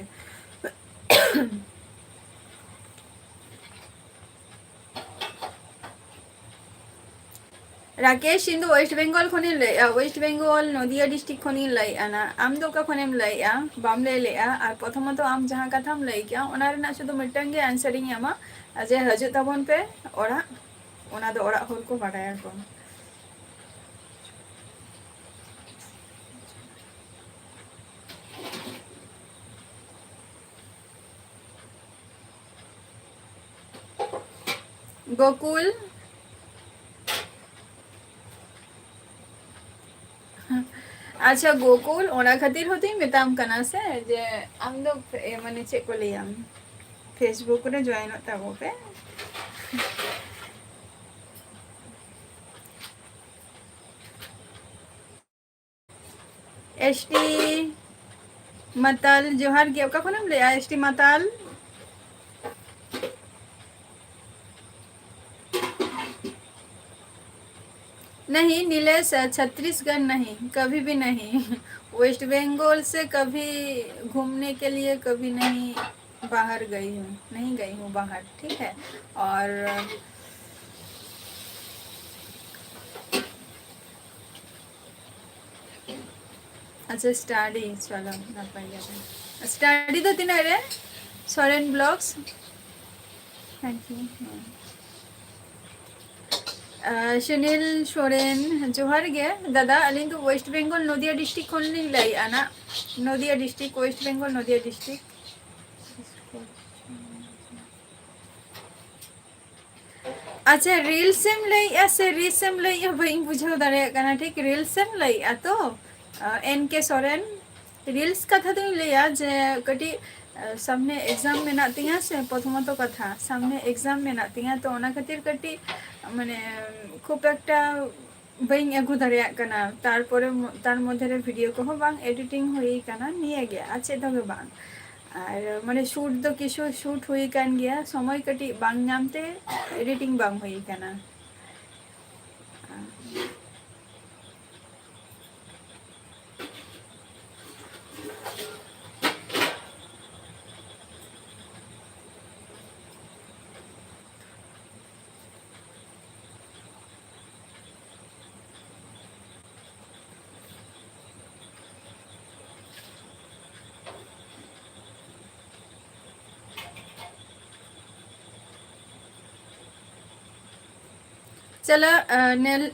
ᱨᱟᱠᱮᱥ, ᱤᱧ ᱫᱚ West Bengal ᱠᱷᱚᱱᱤᱧ ᱞᱟᱹᱭᱮᱜᱼᱟ, West Bengal, ᱱᱚᱫᱤᱭᱟ district ᱠᱷᱚᱱᱤᱧ ᱞᱟᱹᱭᱮᱜᱼᱟ ᱱᱟ᱾ ᱟᱢ ᱫᱚ ᱚᱠᱟ ᱠᱷᱚᱱᱮᱢ ᱞᱟᱹᱭᱮᱜᱼᱟ? ᱵᱟᱢ ᱞᱟᱹᱭ ᱞᱮᱜᱼᱟ᱾ ᱟᱨ ᱯᱨᱚᱛᱷᱚᱢᱚᱛᱚ, ᱟᱢ ᱡᱟᱦᱟᱸ ᱠᱟᱛᱷᱟᱢ ᱞᱟᱹᱭ ᱠᱮᱜᱼᱟ, ᱚᱱᱟ ᱨᱮᱱᱟᱜ ᱥᱩᱫᱷᱩ ᱢᱤᱫᱴᱟᱝ ᱜᱮ answer ᱤᱧ ᱮᱢᱟ, ᱡᱮ ᱦᱤᱡᱩᱜ ᱛᱟᱵᱚᱱ ᱯᱮ ᱚᱲᱟᱜ, ᱚᱱᱟ ᱫᱚ ᱚᱲᱟᱜ ᱦᱚᱲ ᱠᱚ ᱵᱟᱰᱟᱭᱟᱠᱚ᱾ ᱜᱳᱠᱩᱞ, ᱟᱪᱪᱷᱟ ᱜᱳᱠᱩᱞ, ᱚᱱᱟ ᱠᱷᱟᱹᱛᱤᱨ ᱦᱚᱸᱛᱚᱧ ᱢᱮᱛᱟᱢ ᱠᱟᱱᱟ ᱥᱮ, ᱡᱮ ᱟᱢ ᱫᱚ, ᱮ, ᱢᱟᱱᱮ, ᱪᱮᱫ ᱠᱚ ᱞᱟᱹᱭᱟ, Facebook ᱨᱮ joinᱚᱜ ᱛᱟᱵᱚ ᱯᱮ᱾ ᱮᱥ ᱴᱤ ᱢᱟᱛᱟᱞ, ᱡᱚᱦᱟᱨ ᱜᱮ᱾ ᱚᱠᱟ ᱠᱷᱚᱱᱮᱢ ᱞᱟᱹᱭᱮᱜᱼᱟ, ᱮᱥ ᱴᱤ ᱢᱟᱛᱟᱞ? नहीं नीलेश, छत्तीसगढ़ नहीं, कभी भी नहीं। वेस्ट बंगाल से कभी घूमने के लिए कभी नहीं बाहर गई हूँ, नहीं गई हूँ बाहर, ठीक है। और ᱟᱪᱪᱷᱟ, study, ᱪᱚᱞᱚ, ᱱᱟᱯᱟᱭ ᱜᱮᱭᱟ ᱯᱮ᱾ Study ᱫᱚ ᱛᱤᱱᱟᱹᱜ ᱨᱮ? Soren Vlogs, thank you᱾ ᱟᱨ ᱥᱩᱱᱤᱞ ᱥᱚᱨᱮᱱ, ᱡᱚᱦᱟᱨ ᱜᱮ ᱫᱟᱫᱟ, ᱟᱹᱞᱤᱧ ᱫᱚ West Bengal ᱱᱚᱫᱤᱭᱟ district ᱠᱷᱚᱱ ᱞᱤᱧ ᱞᱟᱹᱭᱮᱜᱼᱟ ᱱᱟᱜ, ᱱᱚᱫᱤᱭᱟ district, West Bengal ᱱᱚᱫᱤᱭᱟ district᱾ ᱟᱪᱪᱷᱟ, ᱨᱤᱞᱥ ᱮᱢ ᱞᱟᱹᱭᱮᱜᱼᱟ ᱥᱮ ᱨᱤᱞᱥ ᱮᱢ ᱞᱟᱹᱭᱮᱜᱼᱟ, ᱵᱟᱹᱧ ᱵᱩᱡᱷᱟᱹᱣ ᱫᱟᱲᱮᱭᱟᱜ ᱠᱟᱱᱟ ᱴᱷᱤᱠ᱾ ᱨᱤᱞᱥ ᱮᱢ ᱞᱟᱹᱭᱮᱜᱼᱟ ᱛᱚ? ᱮᱱ ᱠᱮ ᱥᱚᱨᱮᱱ, ᱨᱤᱞᱥ ᱠᱟᱛᱷᱟ ᱫᱚᱧ ᱞᱟᱹᱭᱟ ᱡᱮ ᱠᱟᱹᱴᱤᱡ ᱥᱟᱢᱱᱮ ᱮᱠᱡᱟᱢ ᱢᱮᱱᱟᱜ ᱛᱤᱧᱟ ᱥᱮ, ᱯᱨᱚᱛᱷᱚᱢᱚᱛᱚ ᱠᱟᱛᱷᱟ ᱥᱟᱢᱱᱮ ᱮᱠᱡᱟᱢ ᱢᱮᱱᱟᱜ ᱛᱤᱧᱟ, ᱛᱚ ᱚᱱᱟ ᱠᱷᱟᱹᱛᱤᱨ ᱠᱟᱹᱴᱤᱡ ᱢᱟᱱᱮ ᱠᱷᱩᱵ ᱮᱠᱴᱟ ᱵᱟᱹᱧ ᱟᱹᱜᱩ ᱫᱟᱲᱮᱭᱟᱜ ᱠᱟᱱᱟ᱾ ᱛᱟᱨᱯᱚᱨᱮ ᱢᱚ-, ᱛᱟᱨ ᱢᱚᱫᱽᱫᱷᱮ ᱨᱮ ᱵᱷᱤᱰᱤᱭᱳ ᱠᱚᱦᱚᱸ ᱵᱟᱝ ᱮᱰᱤᱴᱤᱝ ᱦᱩᱭ ᱠᱟᱱᱟ, ᱱᱤᱭᱟᱹ ᱜᱮ, ᱟᱨ ᱪᱮᱫ ᱦᱚᱸ ᱵᱟᱝ᱾ ᱟᱨ ᱢᱟᱱᱮ ᱥᱩᱴ ᱫᱚ ᱠᱤᱪᱷᱩ ᱥᱩᱴ ᱦᱩᱭ ᱠᱟᱱ ᱜᱮᱭᱟ, ᱥᱚᱢᱚᱭ ᱠᱟᱹᱴᱤᱡ ᱵᱟᱝ ᱧᱟᱢ ᱛᱮ ᱮᱰᱤᱴᱤᱝ ᱵᱟᱝ ᱦᱩᱭ ᱠᱟᱱᱟ᱾ चलो, अ, नील-,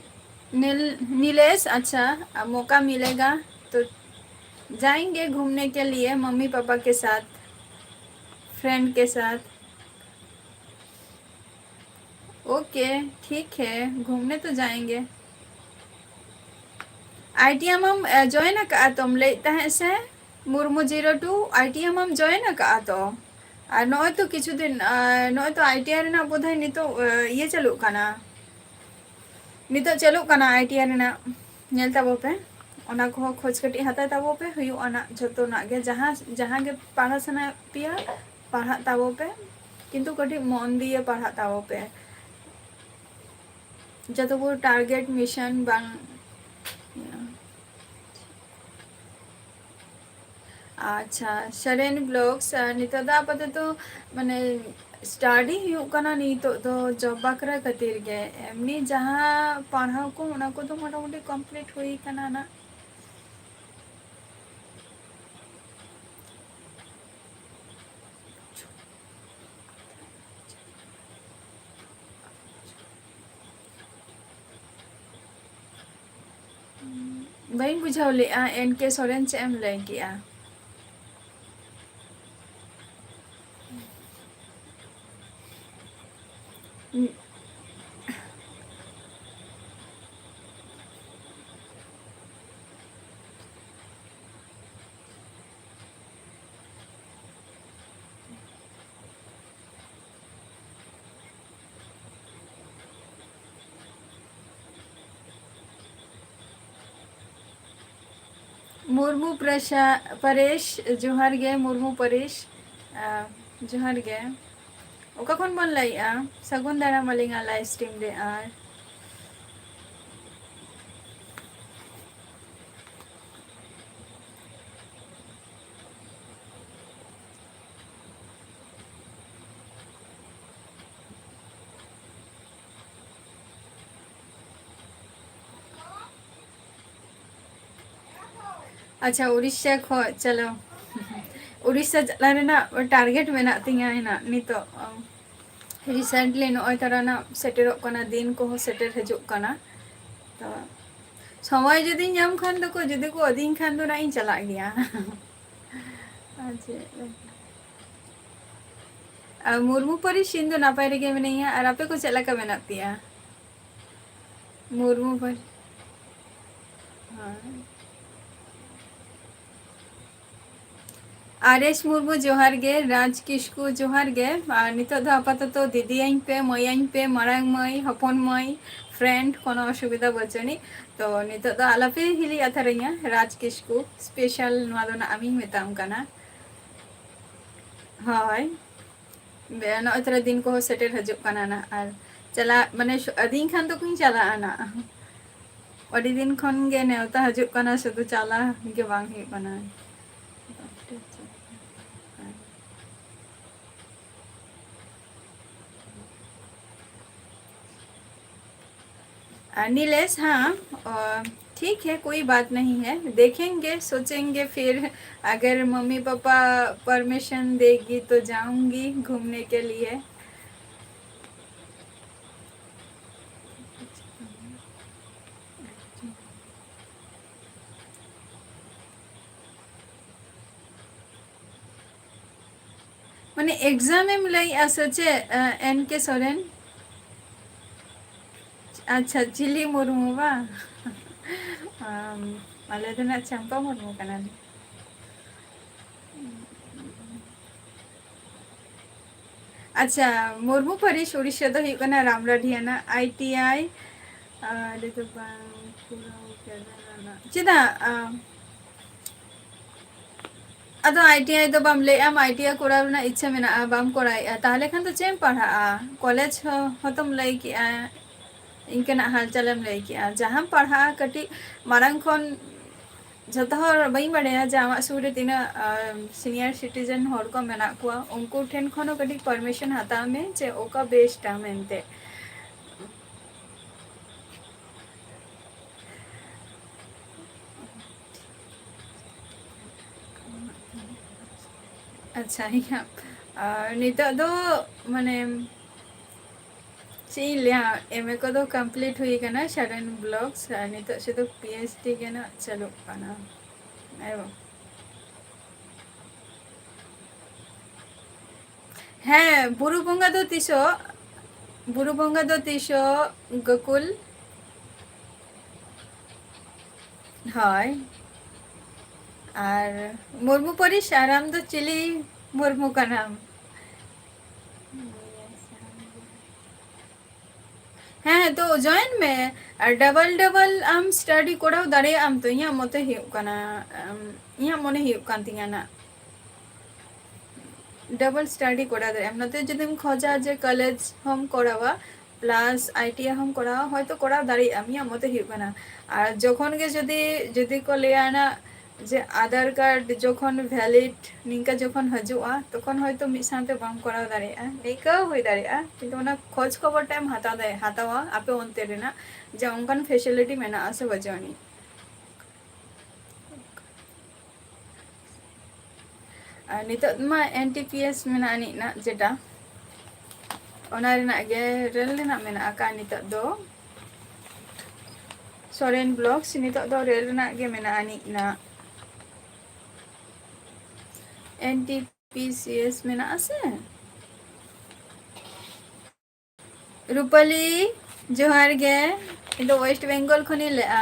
नील-, नीलेश, अच्छा, अ, मौका मिलेगा तो जाएंगे घूमने के लिए मम्मी पापा के साथ, फ्रेंड के साथ। ओके, ठीक है, घूमने तो जाएंगे। ᱟᱭ ᱴᱤ ᱮᱢ ᱮᱢ, ᱮ, ᱡᱚᱭᱮᱱ ᱟᱠᱟᱫᱼᱟ ᱛᱚᱢ ᱞᱟᱹᱭᱮᱫ ᱛᱟᱦᱮᱸᱫ ᱥᱮ? Murmu zero two, I T M M ᱡᱚᱭᱮᱱ ᱟᱠᱟᱫᱼᱟ ᱛᱚ? ᱟᱨ ᱱᱚᱜᱼᱚᱭ ᱛᱚ ᱠᱤᱪᱷᱩ ᱫᱤᱱ, ᱮ, ᱱᱚᱜᱼᱚᱭ ᱛᱚ ᱟᱭ ᱴᱤ ᱟᱭ ᱨᱮᱱᱟᱜ ᱵᱳᱫᱷᱚᱭ ᱱᱤᱛᱚᱜ, ᱮ, ᱤᱭᱟᱹ ᱪᱟᱹᱞᱩᱜ ᱠᱟᱱᱟ, ᱱᱤᱛᱚᱜ ᱪᱟᱹᱞᱩᱜ ᱠᱟᱱᱟ ᱟᱭ ᱴᱤ ᱟᱭ ᱨᱮᱱᱟᱜ, ᱧᱮᱞ ᱛᱟᱵᱚ ᱯᱮ, ᱚᱱᱟ ᱠᱚᱦᱚᱸ ᱠᱷᱚᱡᱽ ᱠᱟᱹᱴᱤᱡ ᱦᱟᱛᱟᱣ ᱛᱟᱵᱚ ᱯᱮ, ᱦᱩᱭᱩᱜ ᱟᱱᱟᱜ ᱡᱷᱚᱛᱚᱱᱟᱜ ᱜᱮ, ᱡᱟᱦᱟᱸ, ᱡᱟᱦᱟᱸ ᱜᱮ ᱯᱟᱲᱦᱟᱣ ᱥᱟᱱᱟ ᱯᱮᱭᱟ, ᱯᱟᱲᱦᱟᱜ ᱛᱟᱵᱚ ᱯᱮ, ᱠᱤᱱᱛᱩ ᱠᱟᱹᱴᱤᱡ ᱢᱚᱱ ᱫᱤᱭᱮ ᱯᱟᱲᱦᱟᱜ ᱛᱟᱵᱚ ᱯᱮ᱾ ᱡᱚᱛᱚ ᱵᱚ ᱴᱟᱨᱜᱮᱴ ᱢᱤᱥᱚᱱ ᱵᱟᱝ᱾ ᱟᱪᱪᱷᱟ, ᱥᱮᱨᱮᱱ ᱵᱞᱚᱜᱥ, ᱟᱨ ᱱᱤᱛᱚᱜ ᱫᱚ ᱟᱯᱟᱛᱚᱛᱚ ᱢᱟᱱᱮ ᱥᱴᱟᱰᱤ ᱦᱩᱭᱩᱜ ᱠᱟᱱᱟ, ᱱᱤᱛᱚᱜ ᱫᱚ ᱡᱚᱵ ᱵᱟᱠᱷᱨᱟ ᱠᱷᱟᱹᱛᱤᱨ ᱜᱮ, ᱮᱢᱱᱤ ᱡᱟᱦᱟᱸ ᱯᱟᱲᱦᱟᱣ ᱠᱚ ᱚᱱᱟ ᱠᱚᱫᱚ ᱢᱚᱴᱟᱢᱩᱴᱤ ᱠᱚᱢᱯᱞᱤᱴ ᱦᱩᱭ ᱠᱟᱱᱟ ᱱᱟᱜ᱾ ᱵᱟᱹᱧ ᱵᱩᱡᱷᱟᱹᱣ ᱞᱮᱜᱼᱟ, ᱮᱱ ᱠᱮ ᱥᱚᱨᱮᱱ, ᱪᱮᱫ ᱮᱢ ᱞᱟᱹᱭ ᱠᱮᱜᱼᱟ? ᱢᱩᱨᱢᱩ ᱯᱨᱮᱥᱟ-, ᱯᱟᱨᱮᱥ, ᱡᱚᱦᱟᱨ ᱜᱮ ᱢᱩᱨᱢᱩ ᱯᱟᱨᱮᱥ, ᱟᱸ, ᱡᱚᱦᱟᱨ ᱜᱮ᱾ ᱚᱠᱟ ᱠᱷᱚᱱ ᱵᱚᱱ ᱞᱟᱹᱭᱮᱜᱼᱟ? ᱥᱟᱹᱜᱩᱱ ᱫᱟᱨᱟᱢ ᱟᱹᱞᱤᱧᱟᱜ live stream ᱨᱮ᱾ ᱟᱨ ᱟᱪᱪᱷᱟ, ᱩᱲᱤᱥᱥᱟ ᱠᱷᱚᱡ, ᱪᱚᱞᱚ᱾ ᱩᱲᱤᱥᱥᱟ ᱪᱟᱞᱟᱜ ᱨᱮᱱᱟᱜ target ᱢᱮᱱᱟᱜ ᱛᱤᱧᱟᱹ ᱦᱮᱱᱟᱜ ᱱᱤᱛᱚᱜ᱾ Recently ᱱᱚᱜᱼᱚᱭ ᱛᱟᱨᱟ ᱱᱟᱜ ᱥᱮᱴᱮᱨᱚᱜ ᱠᱟᱱᱟ, ᱫᱤᱱ ᱠᱚᱦᱚᱸ ᱥᱮᱴᱮᱨ ᱦᱤᱡᱩᱜ ᱠᱟᱱᱟ᱾ ᱛᱚ ᱥᱚᱢᱚᱭ ᱡᱩᱫᱤᱧ ᱧᱟᱢ ᱠᱷᱟᱱ ᱫᱚᱠᱚ, ᱡᱩᱫᱤ ᱠᱚ ᱤᱫᱤᱧ ᱠᱷᱟᱱ ᱫᱚ ᱱᱟᱜ ᱤᱧ ᱪᱟᱞᱟᱜ ᱜᱮᱭᱟ᱾ ᱟᱨ ᱪᱮᱫ? ᱟᱨ ᱢᱩᱨᱢᱩ ᱯᱟᱹᱨᱤᱥ, ᱤᱧ ᱫᱚ ᱱᱟᱯᱟᱭ ᱨᱮᱜᱮ ᱢᱤᱱᱟᱹᱧᱟ᱾ ᱟᱨ ᱟᱯᱮ ᱠᱚ ᱪᱮᱫ ᱞᱮᱠᱟ ᱢᱮᱱᱟᱜ ᱯᱮᱭᱟ? ᱢᱩᱨᱢᱩ ᱯᱟᱹᱨᱤᱥ, ᱦᱳᱭ᱾ ᱟᱨ ᱮᱥ ᱢᱩᱨᱢᱩ ᱡᱚᱦᱟᱨ ᱜᱮ, ᱨᱟᱡᱽ ᱠᱤᱥᱠᱩ ᱡᱚᱦᱟᱨ ᱜᱮ᱾ ᱟᱨ ᱱᱤᱛᱚᱜ ᱫᱚ ᱟᱯᱟᱛᱚᱛᱚ ᱫᱤᱫᱤᱭᱟᱹᱧ ᱯᱮ, ᱢᱟᱹᱭᱟᱹᱧ ᱯᱮ, ᱢᱟᱨᱟᱝ ᱢᱟᱹᱭ, ᱦᱚᱯᱚᱱ ᱢᱟᱹᱭ, friend, ᱠᱳᱱᱳ ᱚᱥᱩᱵᱤᱫᱷᱟ ᱵᱟᱹᱪᱩᱜ ᱟᱹᱱᱤᱡ᱾ ᱛᱚ ᱱᱤᱛᱚᱜ ᱫᱚ ᱟᱞᱚᱯᱮ ᱦᱤᱞᱤ ᱟᱛᱟᱨᱤᱧᱟ, ᱨᱟᱡᱽ ᱠᱤᱥᱠᱩ special ᱱᱚᱣᱟ ᱫᱚ ᱱᱟᱜ ᱟᱢᱤᱧ ᱢᱮᱛᱟᱢ ᱠᱟᱱᱟ᱾ ᱦᱳᱭ, ᱵᱮ-, ᱱᱚᱜᱼᱚᱭ ᱛᱚᱨᱟ ᱫᱤᱱ ᱠᱚᱦᱚᱸ ᱥᱮᱴᱮᱨ ᱦᱤᱡᱩᱜ ᱠᱟᱱᱟ ᱱᱟᱜ, ᱟᱨ ᱪᱟᱞᱟᱜ, ᱢᱟᱱᱮ, ᱥᱩ-, ᱟᱹᱫᱤᱧ ᱠᱷᱟᱱ ᱫᱚᱠᱚᱧ ᱪᱟᱞᱟᱜᱼᱟ ᱱᱟᱜ᱾ ᱟᱹᱰᱤ ᱫᱤᱱ ᱠᱷᱚᱱ ᱜᱮ ᱱᱮᱣᱛᱟ ᱦᱤᱡᱩᱜ ᱠᱟᱱᱟ, ᱥᱩᱫᱷᱩ ᱪᱟᱞᱟᱣ ᱜᱮ ᱵᱟᱝ ᱦᱩᱭᱩᱜ ᱠᱟᱱᱟ᱾ आ, नीलेश, हाँ, आ, ठीक है, कोई बात नहीं है, देखेंगे, सोचेंगे फिर, अगर मम्मी पापा परमिशन देगी तो जाऊंगी घूमने के लिए। ᱢᱟᱱᱮ exam ᱮᱢ ᱞᱟᱹᱭᱮᱜᱼᱟ ᱥᱮ ᱪᱮᱫ, ᱮᱱ ᱠᱮ ᱥᱚᱨᱮᱱ? ᱟᱪᱪᱷᱟ, ᱪᱤᱞᱤ ᱢᱩᱨᱢᱩ ᱵᱟᱝ? ᱟᱢ, ᱟᱞᱮ ᱫᱚ ᱱᱟᱜ ᱪᱟᱢᱯᱟ ᱢᱩᱨᱢᱩ ᱠᱟᱱᱟᱞᱮ᱾ ᱟᱪᱪᱷᱟ, ᱢᱩᱨᱢᱩ ᱯᱟᱹᱨᱤᱥ ᱩᱲᱤᱥᱥᱟ ᱫᱚ ᱦᱩᱭᱩᱜ ᱠᱟᱱᱟ ᱨᱟᱢᱨᱟᱰᱤᱭᱟᱱᱟ, ᱟᱭ ᱴᱤ ᱟᱭ᱾ ᱟᱨ ᱫᱚ ᱵᱟᱝ ᱯᱩᱨᱟᱹᱣ ᱠᱟᱫᱟ᱾ ᱪᱮᱫᱟᱜ? ᱟᱢ, ᱟᱫᱚ ᱟᱭ ᱴᱤ ᱟᱭ ᱫᱚ ᱵᱟᱢ ᱞᱟᱹᱭᱮᱫᱼᱟᱢ, ᱟᱭ ᱴᱤ ᱟᱭ ᱠᱚᱨᱟᱣ ᱨᱮᱱᱟᱜ ᱤᱪᱪᱷᱟᱹ ᱢᱮᱱᱟᱜᱼᱟ, ᱵᱟᱢ ᱠᱚᱨᱟᱣᱮᱫᱼᱟ, ᱛᱟᱦᱚᱞᱮ ᱠᱷᱟᱱ ᱫᱚ ᱪᱮᱫ ᱮᱢ ᱯᱟᱲᱦᱟᱜᱼᱟ? ᱠᱚᱞᱮᱡᱽ ᱦᱚᱸ ᱦᱚᱸᱛᱚᱢ ᱞᱟᱹᱭ ᱠᱮᱜᱼᱟ, ᱤᱱᱠᱟᱹᱱᱟᱜ ᱦᱟᱞᱪᱟᱞᱮᱢ ᱞᱟᱹᱭ ᱠᱮᱜᱼᱟ᱾ ᱡᱟᱦᱟᱸᱢ ᱯᱟᱲᱦᱟᱜᱼᱟ ᱠᱟᱹᱴᱤᱡ ᱢᱟᱲᱟᱝ ᱠᱷᱚᱱ, ᱡᱷᱚᱛᱚ ᱦᱚᱲ ᱵᱟᱹᱧ ᱵᱟᱲᱟᱭᱟ ᱡᱮ ᱟᱢᱟᱜ ᱥᱩᱨ ᱨᱮ ᱛᱤᱱᱟᱹᱜ, ᱟᱸ, senior citizen ᱦᱚᱲ ᱠᱚ ᱢᱮᱱᱟᱜ ᱠᱚᱣᱟ, ᱩᱱᱠᱩ ᱴᱷᱮᱱ ᱠᱷᱚᱱ ᱦᱚᱸ ᱠᱟᱹᱴᱤᱡ permission ᱦᱟᱛᱟᱣ ᱢᱮ ᱡᱮ ᱚᱠᱟ best ᱟ ᱢᱮᱱᱛᱮ᱾ ᱟᱪᱪᱷᱟ, ᱤᱧᱟᱹᱜ, ᱟᱨ ᱱᱤᱛᱚᱜ ᱫᱚ ᱢᱟᱱᱮ ᱪᱮᱫ ᱤᱧ ᱞᱟᱹᱭᱟ, ᱮᱢ ᱮ ᱠᱚᱫᱚ complete ᱦᱩᱭ ᱟᱠᱟᱱᱟ, ᱥᱟᱨᱮᱱ Vlogs, ᱟᱨ ᱱᱤᱛᱚᱜ ᱥᱩᱫᱷᱩ ᱯᱤ ᱮᱭᱤᱪ ᱰᱤ ᱜᱮ ᱱᱟᱜ ᱪᱟᱹᱞᱩᱜ ᱠᱟᱱᱟ᱾ ᱮᱵᱚᱝ ᱦᱮᱸ, ᱵᱩᱨᱩ ᱵᱚᱸᱜᱟ ᱫᱚ ᱛᱤᱥᱚᱜ? ᱵᱩᱨᱩ ᱵᱚᱸᱜᱟ ᱫᱚ ᱛᱤᱥᱚᱜ, ᱜᱳᱠᱩᱞ? ᱦᱳᱭ᱾ ᱟᱨ ᱢᱩᱨᱢᱩ ᱯᱟᱹᱨᱤᱥ, ᱟᱨ ᱟᱢ ᱫᱚ ᱪᱤᱞᱤ ᱢᱩᱨᱢᱩ ᱠᱟᱱᱟᱢ? ᱦᱮᱸ, ᱛᱚ join ᱢᱮ᱾ ᱟᱨ double double ᱟᱢ study ᱠᱚᱨᱟᱣ ᱫᱟᱲᱮᱭᱟᱜ ᱟᱢ ᱛᱚ, ᱤᱧᱟᱹᱜ ᱢᱚᱛᱮ ᱦᱩᱭᱩᱜ ᱠᱟᱱᱟ, ᱟᱢ, ᱤᱧᱟᱹᱜ ᱢᱚᱱᱮ ᱦᱩᱭᱩᱜ ᱠᱟᱱ ᱛᱤᱧᱟᱹ ᱱᱟᱜ᱾ Double study ᱠᱚᱨᱟᱣ ᱫᱟᱲᱮᱭᱟᱜ ᱟᱢ᱾ ᱱᱚᱛᱮ ᱡᱩᱫᱤᱢ ᱠᱷᱚᱡᱟ ᱡᱮ ᱠᱚᱞᱮᱡᱽ ᱦᱚᱸᱢ ᱠᱚᱨᱟᱣᱟ, plus ᱟᱭ ᱴᱤ ᱟᱭ ᱦᱚᱸᱢ ᱠᱚᱨᱟᱣᱟ, ᱦᱚᱭᱛᱚ ᱠᱚᱨᱟᱣ ᱫᱟᱲᱮᱭᱟᱜ ᱟᱢ, ᱤᱧᱟᱹᱜ ᱢᱚᱛᱮ ᱦᱩᱭᱩᱜ ᱠᱟᱱᱟ᱾ ᱟᱨ ᱡᱚᱠᱷᱚᱱ ᱜᱮ ᱡᱩᱫᱤ, ᱡᱩᱫᱤ ᱠᱚ ᱞᱟᱹᱭᱟ ᱱᱟᱜ ᱡᱮ ᱟᱫᱷᱟᱨ ᱠᱟᱨᱰ ᱡᱚᱠᱷᱚᱱ valid ᱱᱤᱝᱠᱟ ᱡᱚᱠᱷᱚᱱ ᱦᱤᱡᱩᱜᱼᱟ, ᱛᱚᱠᱷᱚᱱ ᱦᱚᱭᱛᱚ ᱢᱤᱫ ᱥᱟᱶᱛᱮ ᱵᱟᱢ ᱠᱚᱨᱟᱣ ᱫᱟᱲᱮᱭᱟᱜᱼᱟ, ᱱᱤᱝᱠᱟᱹ ᱦᱩᱭ ᱫᱟᱲᱮᱭᱟᱜᱼᱟ᱾ ᱠᱤᱱᱛᱩ ᱚᱱᱟ ᱠᱷᱚᱡᱽ ᱠᱷᱚᱵᱚᱨ ᱴᱟᱜ ᱮᱢ ᱦᱟᱛᱟᱣ ᱫᱟᱲᱮ-, ᱦᱟᱛᱟᱣᱟ ᱟᱯᱮ ᱚᱱᱛᱮ ᱨᱮᱱᱟᱜ, ᱡᱮ ᱚᱱᱠᱟᱱ facility ᱢᱮᱱᱟᱜᱼᱟ ᱥᱮ ᱵᱟᱹᱪᱩᱜ ᱟᱹᱱᱤᱡ᱾ ᱟᱨ ᱱᱤᱛᱚᱜ ᱢᱟ ᱮᱱ ᱴᱤ ᱯᱤ ᱮᱥ ᱢᱮᱱᱟᱜ ᱟᱹᱱᱤᱡ ᱱᱟᱜ, ᱡᱮᱴᱟ ᱚᱱᱟ ᱨᱮᱱᱟᱜ ᱜᱮ ᱨᱮᱞ ᱨᱮᱱᱟᱜ ᱢᱮᱱᱟᱜ ᱟᱠᱟᱫ ᱱᱤᱛᱚᱜ ᱫᱚ᱾ ᱥᱚᱨᱮᱱ Vlogs ᱱᱤᱛᱚᱜ ᱫᱚ ᱨᱮᱞ ᱨᱮᱱᱟᱜ ᱜᱮ ᱢᱮᱱᱟᱜ ᱟᱹᱱᱤᱡ ᱱᱟᱜ᱾ N T P C S ᱢᱮᱱᱟᱜ ᱟᱥᱮ? ᱨᱩᱯᱟᱞᱤ, ᱡᱚᱦᱟᱨ ᱜᱮ᱾ ᱤᱧ ᱫᱚ West Bengal ᱠᱷᱚᱱᱤᱧ ᱞᱟᱹᱭᱮᱫᱼᱟ᱾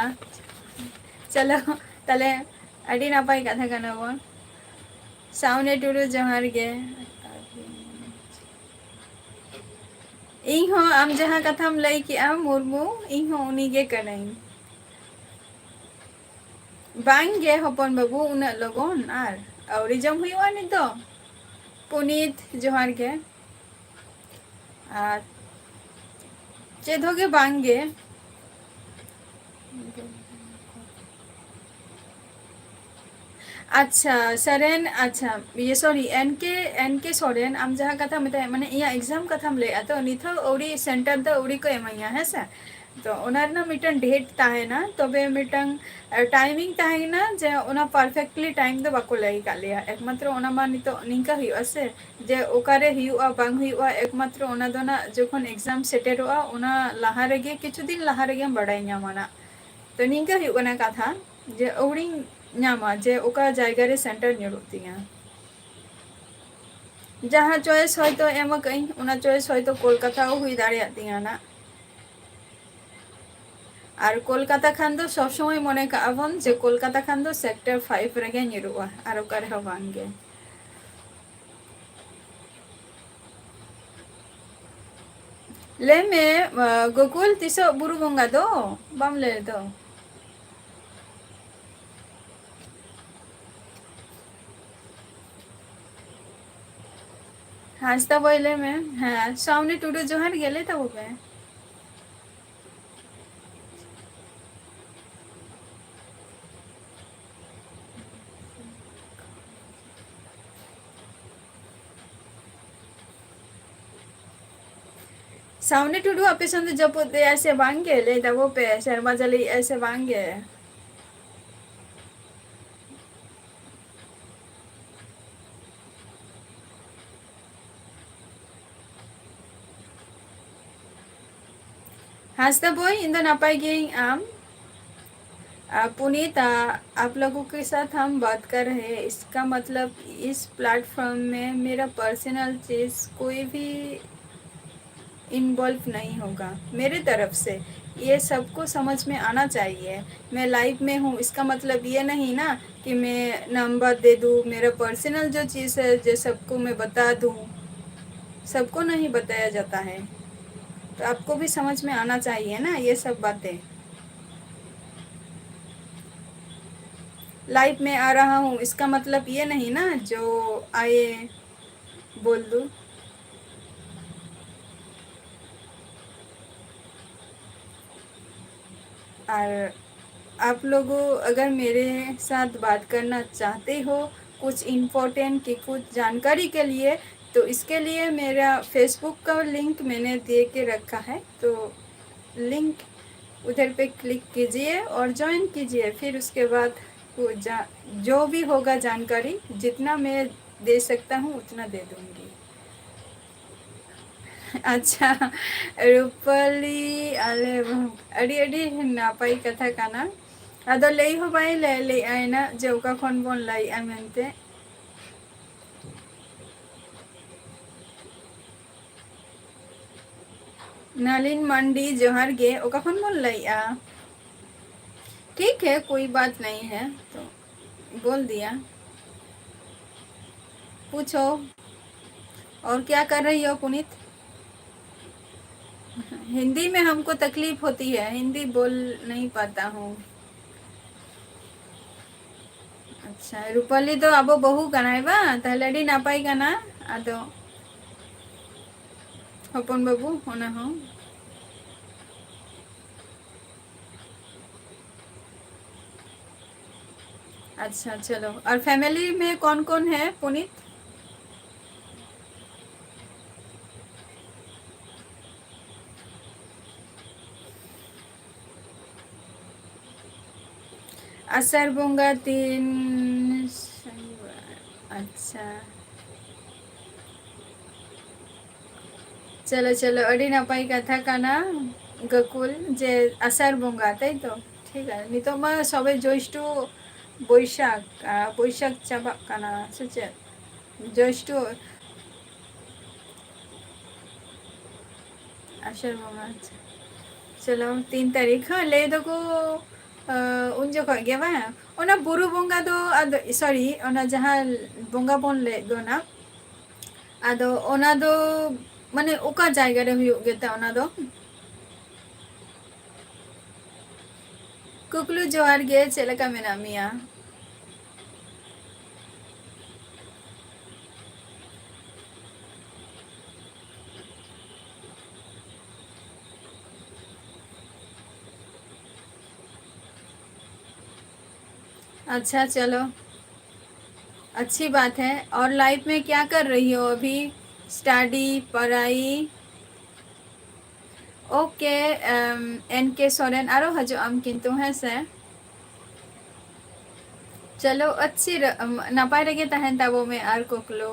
ᱪᱚᱞᱚ, ᱛᱟᱦᱞᱮ ᱟᱹᱰᱤ ᱱᱟᱯᱟᱭ ᱠᱟᱛᱷᱟ ᱠᱟᱱᱟ ᱵᱚᱱ᱾ ᱥᱟᱣᱱᱮ ᱴᱩᱰᱩ, ᱡᱚᱦᱟᱨ ᱜᱮ᱾ ᱤᱧ ᱦᱚᱸ ᱟᱢ ᱡᱟᱦᱟᱸ ᱠᱟᱛᱷᱟᱢ ᱞᱟᱹᱭ ᱠᱮᱜᱼᱟ, ᱢᱩᱨᱢᱩ, ᱤᱧ ᱦᱚᱸ ᱩᱱᱤ ᱜᱮ ᱠᱟᱹᱱᱟᱹᱧ᱾ ᱵᱟᱝ ᱜᱮ ᱦᱚᱯᱚᱱ ᱵᱟᱹᱵᱩ, ᱩᱱᱟᱹᱜ ᱞᱚᱜᱚᱱ ᱟᱨ ᱟᱹᱣᱨᱤ ᱡᱚᱢ ᱦᱩᱭᱩᱜᱼᱟ ᱱᱤᱛ ᱫᱚ᱾ ᱯᱩᱱᱤᱛ, ᱡᱚᱦᱟᱨ ᱜᱮ᱾ ᱟᱨ ᱪᱮᱫ ᱦᱚᱸ ᱜᱮ ᱵᱟᱝ ᱜᱮ᱾ ᱟᱪᱪᱷᱟ, ᱥᱚᱨᱮᱱ, ᱟᱪᱪᱷᱟ, ᱤᱭᱟᱹ, sorry, ᱮᱱ ᱠᱮ, ᱮᱱ ᱠᱮ ᱥᱚᱨᱮᱱ, ᱟᱢ ᱡᱟᱦᱟᱸ ᱠᱟᱛᱷᱟ ᱢᱮᱛᱟᱭ, ᱢᱟᱱᱮ, ᱤᱧᱟᱹᱜ exam ᱠᱟᱛᱷᱟᱢ ᱞᱟᱹᱭᱮᱫᱼᱟ ᱛᱚ, ᱱᱤᱛ ᱦᱚᱸ ᱟᱹᱣᱨᱤ center ᱫᱚ ᱟᱹᱣᱨᱤ ᱠᱚ ᱮᱢᱟᱹᱧᱟ, ᱦᱮᱸ ᱥᱮ? ᱛᱚ, ᱚᱱᱟ ᱨᱮᱱᱟᱜ ᱢᱤᱫᱴᱟᱝ date ᱛᱟᱦᱮᱱᱟ, ᱛᱚᱵᱮ ᱢᱤᱫᱴᱟᱝ, ᱮ, timing ᱛᱟᱦᱮᱱᱟ ᱡᱮ ᱚᱱᱟ perfectly time ᱫᱚ ᱵᱟᱠᱚ ᱞᱟᱹᱭ ᱟᱠᱟᱫ ᱞᱮᱭᱟ᱾ ᱮᱠᱢᱟᱛᱨᱚ ᱚᱱᱟ ᱢᱟ ᱱᱤᱛᱚᱜ ᱱᱤᱝᱠᱟᱹ ᱦᱩᱭᱩᱜᱼᱟ ᱥᱮ, ᱡᱮ ᱚᱠᱟᱨᱮ ᱦᱩᱭᱩᱜᱼᱟ ᱵᱟᱝ ᱦᱩᱭᱩᱜᱼᱟ, ᱮᱠᱢᱟᱛᱨᱚ ᱚᱱᱟ ᱫᱚ ᱱᱟᱜ ᱡᱚᱠᱷᱚᱱ exam ᱥᱮᱴᱮᱨᱚᱜᱼᱟ, ᱚᱱᱟ ᱞᱟᱦᱟ ᱨᱮᱜᱮ, ᱠᱤᱪᱷᱩ ᱫᱤᱱ ᱞᱟᱦᱟ ᱨᱮᱜᱮᱢ ᱵᱟᱰᱟᱭ ᱧᱟᱢᱟ ᱱᱟᱜ᱾ ᱛᱚ, ᱱᱤᱝᱠᱟᱹ ᱦᱩᱭᱩᱜ ᱠᱟᱱᱟ ᱠᱟᱛᱷᱟ, ᱡᱮ ᱟᱹᱣᱲᱤᱧ ᱧᱟᱢᱟ ᱡᱮ ᱚᱠᱟ ᱡᱟᱭᱜᱟ ᱨᱮ center ᱧᱩᱨᱩᱜ ᱛᱤᱧᱟ᱾ ᱡᱟᱦᱟᱸ choice ᱦᱚᱭᱛᱳ ᱮᱢ ᱟᱠᱟᱫᱟᱹᱧ, ᱚᱱᱟ choice ᱦᱚᱭᱛᱳ ᱠᱳᱞᱠᱟᱛᱟ ᱦᱚᱸ ᱦᱩᱭ ᱫᱟᱲᱮᱭᱟᱜ ᱛᱤᱧᱟ ᱱᱟᱜ᱾ ᱟᱨ ᱠᱳᱞᱠᱟᱛᱟ ᱠᱷᱟᱱ ᱫᱚ ᱥᱚᱵᱽ ᱥᱚᱢᱚᱭ ᱢᱚᱱᱮ ᱠᱟᱜᱼᱟ ᱵᱚᱱ ᱡᱮ ᱠᱳᱞᱠᱟᱛᱟ ᱠᱷᱟᱱ ᱫᱚ sector five ᱨᱮᱜᱮ ᱧᱩᱨᱩᱜᱼᱟ, ᱟᱨ ᱚᱠᱟ ᱨᱮᱦᱚᱸ ᱵᱟᱝ ᱜᱮ᱾ ᱞᱟᱹᱭ ᱢᱮ, ᱟ, ᱜᱳᱠᱩᱞ, ᱛᱤᱥᱚᱜ ᱵᱩᱨᱩ ᱵᱚᱸᱜᱟ ᱫᱚ? ᱵᱟᱢ ᱞᱟᱹᱭ ᱫᱚ᱾ ᱦᱟᱸᱥᱫᱟ ᱵᱚᱭ, ᱞᱟᱹᱭ ᱢᱮ᱾ ᱦᱮᱸ, ᱥᱟᱣᱱᱤ ᱴᱩᱰᱩ, ᱡᱚᱦᱟᱨ ᱜᱮ, ᱞᱟᱹᱭ ᱛᱟᱵᱚ ᱯᱮ᱾ ᱥᱟᱣᱱᱤ ᱴᱩᱰᱩ, ᱟᱯᱮ ᱥᱮᱱ ᱫᱚ ᱡᱟᱹᱯᱩᱫ ᱮᱫᱟᱭ ᱥᱮ ᱵᱟᱝ ᱜᱮ? ᱞᱟᱹᱭ ᱛᱟᱵᱚ ᱯᱮ, ᱥᱮᱨᱢᱟ ᱡᱟᱹᱲᱤᱭᱮᱫᱟᱭ ᱥᱮ ᱵᱟᱝ ᱜᱮ? ᱦᱟᱸᱥᱫᱟ ᱵᱚᱭ, ᱤᱧ ᱫᱚ ᱱᱟᱯᱟᱭ ᱜᱤᱭᱟᱹᱧ, ᱟᱢ? आ, पुनीत, आ, आप लोगों के साथ हम बात कर रहे हैं, इसका मतलब इस प्लेटफॉर्म में मेरा पर्सनल चीज़ कोई भी इन्वॉल्व नहीं होगा मेरे तरफ से। ये सबको समझ में आना चाहिए। मैं लाइव में हूँ, इसका मतलब ये नहीं ना कि मैं नंबर दे दूँ, मेरा पर्सनल जो चीज़ है जो सबको मैं बता दूँ, सबको नहीं बताया जाता है। तो आपको भी समझ में आना चाहिए ना ये सब बातें। लाइव में आ रहा हूँ, इसका मतलब ये नहीं ना जो आए बोल दूँ। और आप लोगों अगर मेरे साथ बात करना चाहते हो कुछ इम्पोर्टेंट की कुछ जानकारी के लिए, तो इसके लिए मेरा फेसबुक का लिंक मैंने दे के रखा है, तो लिंक उधर पे क्लिक कीजिए और ज्वाइन कीजिए। फिर उसके बाद वो जा, जो भी होगा जानकारी, जितना मैं दे सकता हूँ उतना दे दूँगी। ᱟᱪᱪᱷᱟ, ᱨᱩᱯᱟᱞᱤ, ᱟᱞᱮ ᱟᱹᱰᱤ ᱟᱹᱰᱤ ᱱᱟᱯᱟᱭ ᱠᱟᱛᱷᱟ ᱠᱟᱱᱟ᱾ ᱟᱫᱚ ᱞᱟᱹᱭ ᱦᱚᱸ ᱵᱟᱭ ᱞᱟᱹᱭ ᱞᱮᱜᱼᱟ ᱤᱱᱟᱹᱜ ᱡᱮ ᱚᱠᱟ ᱠᱷᱚᱱ ᱵᱚᱱ ᱞᱟᱹᱭᱮᱜᱼᱟ ᱢᱮᱱᱛᱮ᱾ ᱱᱟᱞᱤᱱ ᱢᱟᱱᱰᱤ, ᱡᱚᱦᱟᱨ ᱜᱮ᱾ ᱚᱠᱟ ᱠᱷᱚᱱ ᱵᱚᱱ ᱞᱟᱹᱭᱮᱜᱼᱟ? ठीक है, कोई बात नहीं है, तो बोल दिया। पूछो, और क्या कर रही हो पुनीत? हिंदी में हमको तकलीफ होती है, हिंदी बोल नहीं पाता हूँ। ᱟᱪᱪᱷᱟ, ᱨᱩᱯᱟᱞᱤ ᱫᱚ ᱟᱵᱚ ᱵᱟᱹᱦᱩ ᱠᱟᱱᱟᱭ ᱵᱟᱝ? ᱛᱟᱦᱞᱮ ᱟᱹᱰᱤ ᱱᱟᱯᱟᱭ ᱠᱟᱱᱟ᱾ ᱟᱫᱚ ᱦᱚᱯᱚᱱ ᱵᱟᱹᱵᱩ, ᱚᱱᱟ ᱦᱚᱸ᱾ अच्छा, चलो, और फैमिली में कौन कौन है पुनीत? ᱟᱥᱟᱲ ᱵᱚᱸᱜᱟ ᱛᱤᱱ ᱥᱚᱱᱤᱵᱟᱨ᱾ ᱟᱪᱪᱷᱟ, ᱪᱚᱞᱚ ᱪᱚᱞᱚ, ᱟᱹᱰᱤ ᱱᱟᱯᱟᱭ ᱠᱟᱛᱷᱟ ᱠᱟᱱᱟ ᱜᱟᱹᱠᱩᱞ, ᱡᱮ ᱟᱥᱟᱲ ᱵᱚᱸᱜᱟ, ᱛᱟᱭ ᱛᱚ? ᱴᱷᱤᱠ ᱜᱮᱭᱟ, ᱱᱤᱛᱚᱜ ᱢᱟ ᱥᱚᱵᱮ ᱡᱳᱭᱥᱴᱚ ᱵᱳᱭᱥᱟᱠᱷ, ᱟᱨ ᱵᱳᱭᱥᱟᱠᱷ ᱪᱟᱵᱟᱜ ᱠᱟᱱᱟ ᱥᱮ ᱪᱮᱫ? ᱡᱳᱭᱥᱴᱚ, ᱟᱥᱟᱲ ᱵᱚᱸᱜᱟ, ᱟᱪᱪᱷᱟ᱾ ᱪᱚᱞᱚ, ᱛᱤᱱ ᱛᱟᱹᱨᱤᱠᱷ, ᱦᱮᱸ, ᱞᱟᱹᱭ ᱫᱚᱠᱚ, ᱟᱸ, ᱩᱱ ᱡᱚᱠᱷᱚᱱ ᱜᱮ ᱵᱟᱝ? ᱚᱱᱟ ᱵᱩᱨᱩ ᱵᱚᱸᱜᱟ ᱫᱚ ᱟᱫᱚ, ᱥᱚᱨᱤ, ᱚᱱᱟ ᱡᱟᱦᱟᱸ ᱵᱚᱸᱜᱟ ᱵᱚᱱ ᱞᱟᱹᱭᱮᱫ ᱫᱚ ᱚᱱᱟ, ᱟᱫᱚ ᱚᱱᱟ ᱫᱚ ᱢᱟᱱᱮ ᱚᱠᱟ ᱡᱟᱭᱜᱟ ᱨᱮ ᱦᱩᱭᱩᱜ ᱜᱮᱛᱮ ᱚᱱᱟ ᱫᱚ? ᱠᱩᱠᱞᱩ, ᱡᱚᱦᱟᱨ ᱜᱮ, ᱪᱮᱫ ᱞᱮᱠᱟ ᱢᱮᱱᱟᱜ ᱢᱮᱭᱟ? अच्छा, चलो, अच्छी बात है। और लाइफ में क्या कर रही हो अभी? स्टडी, पढ़ाई? ओके। एन के सोरेन, ᱟᱨᱚ ᱦᱤᱡᱩᱜ ᱟᱢ ᱠᱤᱱᱛᱩ, ᱦᱮᱸ ᱥᱮ? ᱪᱚᱞᱚ, ᱟᱪᱪᱷᱤ ᱨ-, ᱱᱟᱯᱟᱭ ᱨᱮᱜᱮ ᱛᱟᱦᱮᱱ ᱛᱟᱵᱚ ᱢᱮ ᱟᱨ ᱠᱚᱠᱞᱚ᱾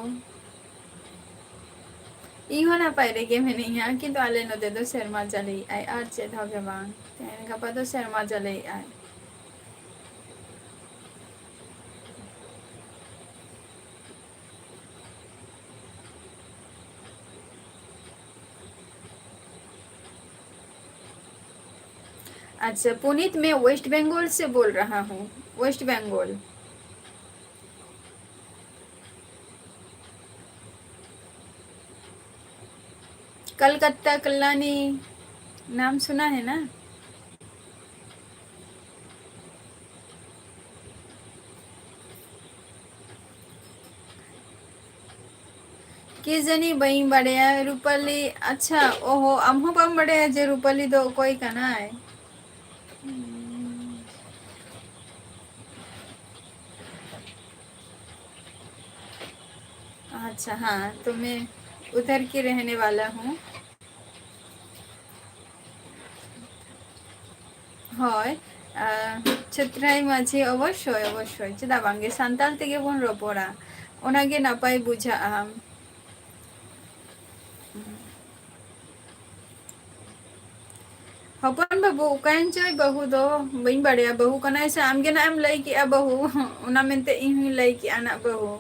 ᱤᱧ ᱦᱚᱸ ᱱᱟᱯᱟᱭ ᱨᱮᱜᱮ ᱢᱤᱱᱟᱹᱧᱟ, ᱠᱤᱱᱛᱩ ᱟᱞᱮ ᱱᱚᱛᱮ ᱫᱚ ᱥᱮᱨᱢᱟ ᱡᱟᱹᱲᱤᱭᱮᱜᱼᱟᱭ ᱟᱨ ᱪᱮᱫ ᱦᱚᱸ ᱜᱮ ᱵᱟᱝ᱾ ᱛᱮᱦᱮᱧ ᱜᱟᱯᱟ ᱫᱚ ᱥᱮᱨᱢᱟ ᱡᱟᱹᱲᱤᱭᱮᱜᱼᱟᱭ᱾ अच्छा, पुनीत, मैं वेस्ट बंगाल से बोल रहा हूँ। वेस्ट बंगाल। कलकत्ता कल्याणी, नाम सुना है ना? ᱠᱮ ᱡᱟᱹᱱᱤ, ᱵᱟᱹᱧ ᱵᱟᱲᱟᱭᱟ ᱨᱩᱯᱟᱞᱤ᱾ ᱟᱪᱪᱷᱟ, ᱚᱦᱚ, ᱟᱢ ᱦᱚᱸ ᱵᱟᱢ ᱵᱟᱲᱟᱭᱟ ᱡᱮ ᱨᱩᱯᱟᱞᱤ ᱫᱚ ᱚᱠᱚᱭ ᱠᱟᱱᱟᱭ? ᱟᱪᱪᱷᱟ, हाँ, तो मैं उधर की रहने वाला हूँ। ᱦᱳᱭ, ᱟᱨ ᱪᱷᱟᱹᱛᱨᱟᱭ ᱢᱟᱹᱡᱷᱤ, ᱚᱵᱚᱥᱥᱳᱭ, ᱚᱵᱚᱥᱥᱳᱭ, ᱪᱮᱫᱟᱜ ᱵᱟᱝᱜᱮ, ᱥᱟᱱᱛᱟᱲ ᱛᱮᱜᱮ ᱵᱚᱱ ᱨᱚᱯᱚᱲᱟ, ᱚᱱᱟᱜᱮ ᱱᱟᱯᱟᱭ ᱵᱩᱡᱷᱟᱹᱜᱼᱟ᱾ ᱦᱚᱯᱚᱱ ᱵᱟᱹᱵᱩ, ᱚᱠᱟᱭᱮᱱ ᱪᱚᱭ ᱵᱟᱹᱦᱩ ᱫᱚ? ᱵᱟᱹᱧ ᱵᱟᱲᱟᱭᱟ, ᱵᱟᱹᱦᱩ ᱠᱟᱱᱟᱭ ᱥᱮ ᱟᱢᱜᱮ ᱱᱟᱜ ᱮᱢ ᱞᱟᱹᱭ ᱠᱮᱜᱼᱟ ᱵᱟᱹᱦᱩ, ᱚᱱᱟ ᱢᱮᱱᱛᱮ ᱤᱧ ᱦᱚᱧ ᱞᱟᱹᱭ ᱠᱮᱜᱼᱟ ᱱᱟᱜ ᱵᱟᱹᱦᱩ᱾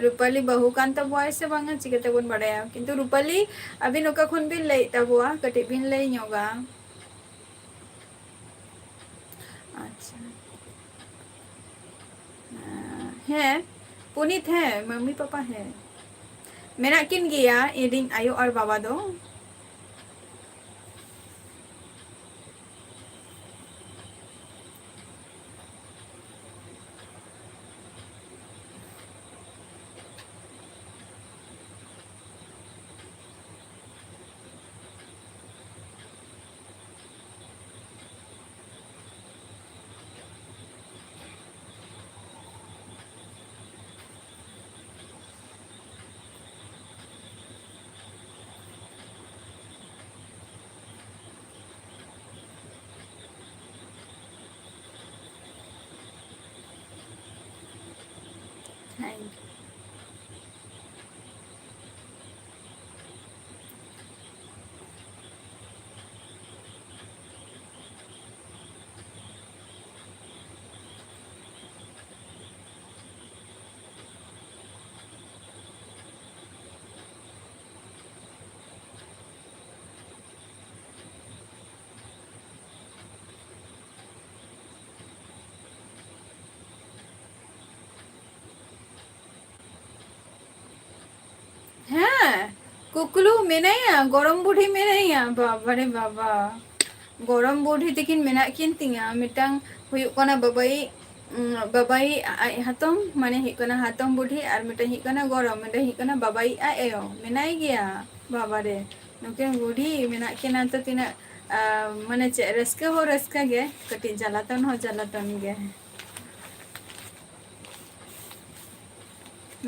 ᱨᱩᱯᱟᱞᱤ ᱵᱟᱹᱦᱩ ᱠᱟᱱ ᱛᱟᱵᱚᱣᱟᱭ ᱥᱮ ᱵᱟᱝᱟ, ᱪᱤᱠᱟᱹ ᱛᱮᱵᱚᱱ ᱵᱟᱲᱟᱭᱟ? ᱠᱤᱱᱛᱩ ᱨᱩᱯᱟᱞᱤ, ᱟᱹᱵᱤᱱ ᱚᱠᱟ ᱠᱷᱚᱱ ᱵᱤᱱ ᱞᱟᱹᱭᱮᱫ ᱛᱟᱵᱚᱣᱟ? ᱠᱟᱹᱴᱤᱡ ᱵᱤᱱ ᱞᱟᱹᱭ ᱧᱚᱜᱟ᱾ ᱟᱪᱪᱷᱟ᱾ ᱦᱮᱸ, ᱯᱩᱱᱤᱛ, ᱦᱮᱸ, ᱢᱟᱢᱤ ᱯᱟᱯᱟ, ᱦᱮᱸ, ᱢᱮᱱᱟᱜ ᱠᱤᱱ ᱜᱮᱭᱟ, ᱤᱧᱨᱮᱱ ᱟᱭᱳ ᱟᱨ ᱵᱟᱵᱟ ᱫᱚ᱾ Thank you. ᱦᱮᱸ, ᱠᱩᱠᱞᱩ ᱢᱮᱱᱟᱭᱟ, ᱜᱚᱲᱚᱢ ᱵᱩᱰᱷᱤ ᱢᱮᱱᱟᱭᱟ᱾ ᱵᱟᱵᱟ ᱨᱮ ᱵᱟᱵᱟ, ᱜᱚᱲᱚᱢ ᱵᱩᱰᱷᱤ ᱛᱤᱠᱤᱱ ᱢᱮᱱᱟᱜ ᱠᱤᱱ ᱛᱤᱧᱟ᱾ ᱢᱤᱫᱴᱟᱝ ᱦᱩᱭᱩᱜ ᱠᱟᱱᱟ ᱵᱟᱵᱟᱭᱤᱡ, ᱩᱸ, ᱵᱟᱵᱟᱭᱤᱡ ᱟᱡ ᱦᱟᱛᱚᱢ, ᱢᱟᱱᱮ ᱦᱩᱭᱩᱜ ᱠᱟᱱᱟ ᱦᱟᱛᱚᱢ ᱵᱩᱰᱷᱤ, ᱟᱨ ᱢᱤᱫᱴᱟᱝ ᱦᱩᱭᱩᱜ ᱠᱟᱱᱟ ᱜᱚᱲᱚᱢ, ᱢᱤᱫᱴᱟᱝ ᱦᱩᱭᱩᱜ ᱠᱟᱱᱟ ᱵᱟᱵᱟᱭᱤᱡ ᱟᱡ ᱟᱭᱳ᱾ ᱢᱮᱱᱟᱭ ᱜᱮᱭᱟ᱾ ᱵᱟᱵᱟ ᱨᱮ, ᱱᱩᱠᱤᱱ ᱵᱩᱰᱷᱤ ᱢᱮᱱᱟᱜ ᱠᱤᱱᱟ ᱛᱚ ᱛᱤᱱᱟᱹᱜ, ᱟ, ᱢᱟᱱᱮ ᱪᱮᱫ, ᱨᱟᱹᱥᱠᱟᱹ ᱦᱚᱸ ᱨᱟᱹᱥᱠᱟᱹ ᱜᱮ, ᱠᱟᱹᱴᱤᱡ ᱡᱟᱞᱟᱛᱚᱱ ᱦᱚᱸ ᱡᱟᱞᱟᱛᱚᱱ ᱜᱮ᱾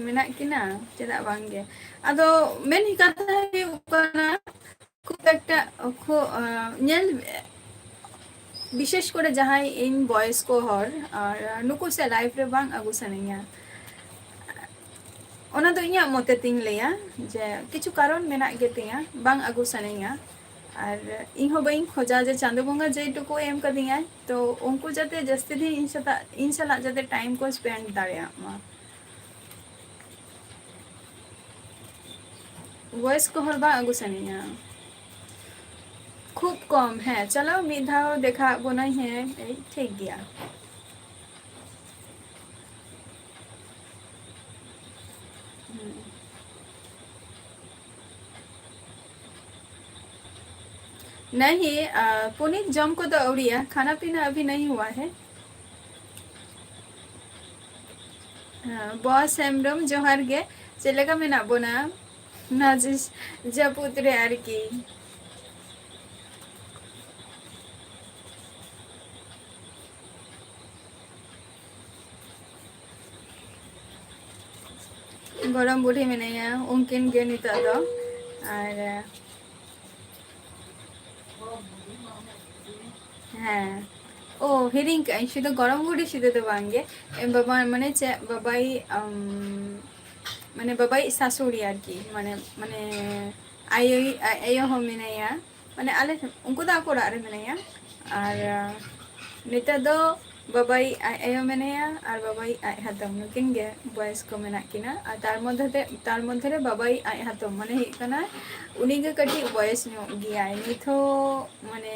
ᱢᱮᱱᱟᱜ ᱠᱤᱱᱟ, ᱪᱮᱫᱟᱜ ᱵᱟᱝ ᱜᱮ? ᱟᱫᱚ ᱢᱮᱱ ᱠᱟᱛᱷᱟ ᱦᱩᱭᱩᱜ ᱠᱟᱱᱟ, ᱠᱷᱩᱵ ᱮᱠᱴᱟ, ᱠᱷᱩ-, ᱟᱸ, ᱧᱮᱞ, ᱵᱤᱥᱮᱥ ᱠᱚᱨᱮ ᱡᱟᱦᱟᱸᱭ ᱤᱧ ᱵᱚᱭᱚᱥᱠᱚ ᱦᱚᱲ, ᱟᱨ ᱱᱩᱠᱩ ᱥᱮ life ᱨᱮ ᱵᱟᱝ ᱟᱹᱜᱩ ᱥᱟᱱᱟᱧᱟ᱾ ᱚᱱᱟ ᱫᱚ ᱤᱧᱟᱹᱜ ᱢᱚᱛᱮ ᱛᱤᱧ ᱞᱟᱹᱭᱟ ᱡᱮ ᱠᱤᱪᱷᱩ ᱠᱟᱨᱚᱱ ᱢᱮᱱᱟᱜ ᱜᱮᱛᱤᱧᱟ, ᱵᱟᱝ ᱟᱹᱜᱩ ᱥᱟᱱᱟᱧᱟ᱾ ᱟᱨ ᱤᱧ ᱦᱚᱸ ᱵᱟᱹᱧ ᱠᱷᱚᱡᱟ ᱡᱮ ᱪᱟᱸᱫᱳ ᱵᱚᱸᱜᱟ ᱡᱮᱴᱩᱠᱩ ᱮᱢ ᱠᱟᱫᱤᱧᱟᱭ, ᱛᱚ ᱩᱱᱠᱩ ᱡᱟᱛᱮ ᱡᱟᱹᱥᱛᱤ ᱫᱤᱱ ᱤᱧ ᱥᱟᱛᱟᱜ, ᱤᱧ ᱥᱟᱞᱟᱜ ᱡᱟᱛᱮ time ᱠᱚ spend ᱫᱟᱲᱮᱭᱟᱜ ᱢᱟ᱾ ᱵᱚᱭᱚᱥᱠᱚ ᱦᱚᱲ ᱵᱟᱝ ᱟᱹᱜᱩ ᱥᱟᱱᱟᱧᱟ᱾ ᱠᱷᱩᱵ ᱠᱚᱢ, ᱦᱮᱸ, ᱪᱚᱞᱚ ᱢᱤᱫ ᱫᱷᱟᱣ ᱫᱮᱠᱷᱟ ᱟᱜ ᱵᱚᱱᱟᱭ, ᱦᱮᱸ, ᱮᱭ, ᱴᱷᱤᱠ ᱜᱮᱭᱟ᱾ ᱦᱩᱸ᱾ नहीं, आ, पुनीत जम को तो अवड़िया, खाना पीना अभी नहीं हुआ है। ᱦᱮᱸ, ᱵᱚᱥ ᱦᱮᱢᱵᱨᱚᱢ, ᱡᱚᱦᱟᱨ ᱜᱮ᱾ ᱪᱮᱫ ᱞᱮᱠᱟ ᱢᱮᱱᱟᱜ ᱵᱚᱱᱟ? ᱱᱚᱣᱟ ᱡᱟᱹᱯᱩᱫ ᱨᱮ ᱟᱨᱠᱤ᱾ ᱜᱚᱲᱚᱢ ᱵᱩᱰᱷᱤ ᱢᱮᱱᱟᱭᱟ, ᱩᱱᱠᱤᱱ ᱜᱮ ᱱᱤᱛᱚᱜ ᱫᱚ᱾ ᱟᱨ ᱦᱮᱸ, ᱚ, ᱦᱤᱲᱤᱧ ᱠᱟᱜ ᱟᱹᱧ, ᱥᱩᱫᱷᱩ ᱜᱚᱲᱚᱢ ᱵᱩᱰᱷᱤ ᱥᱩᱫᱷᱩ ᱫᱚ ᱵᱟᱝ ᱜᱮ, ᱮ, ᱵᱟᱵᱟ, ᱢᱟᱱᱮ ᱪᱮᱫ, ᱵᱟᱵᱟᱭᱤᱡ, ᱟᱢ, ᱢᱟᱱᱮ ᱵᱟᱵᱟᱭᱤᱡ ᱥᱟᱥᱩᱲᱤ ᱟᱨᱠᱤ, ᱢᱟᱱᱮ, ᱢᱟᱱᱮ ᱟᱭᱳᱭᱤᱡ ᱟᱡ ᱟᱭᱳ ᱦᱚᱸ ᱢᱮᱱᱟᱭᱟ, ᱢᱟᱱᱮ ᱟᱞᱮ, ᱩᱱᱠᱩ ᱫᱚ ᱟᱠᱚ ᱚᱲᱟᱜ ᱨᱮ ᱢᱮᱱᱟᱭᱟ᱾ ᱟᱨ, ᱟ, ᱱᱤᱛᱚᱜ ᱫᱚ ᱵᱟᱵᱟᱭᱤᱡ ᱟᱡ ᱟᱭᱳ ᱢᱮᱱᱟᱭᱟ ᱟᱨ ᱵᱟᱵᱟᱭᱤᱡ ᱟᱡ ᱦᱟᱛᱚᱢ, ᱱᱩᱠᱤᱱ ᱜᱮ ᱵᱚᱭᱮᱥ ᱠᱚ ᱢᱮᱱᱟᱜ ᱠᱤᱱᱟ᱾ ᱟᱨ ᱛᱟᱨ ᱢᱚᱫᱽᱫᱷᱮ ᱛᱮ, ᱛᱟᱨ ᱢᱚᱫᱽᱫᱷᱮ ᱨᱮ ᱵᱟᱵᱟᱭᱤᱡ ᱟᱡ ᱦᱟᱛᱚᱢ, ᱢᱟᱱᱮ ᱦᱩᱭᱩᱜ ᱠᱟᱱᱟ ᱩᱱᱤ ᱜᱮ ᱠᱟᱹᱴᱤᱡ ᱵᱚᱭᱮᱥ ᱧᱚᱜ ᱜᱮᱭᱟᱭ ᱱᱤᱛ ᱦᱚᱸ, ᱢᱟᱱᱮ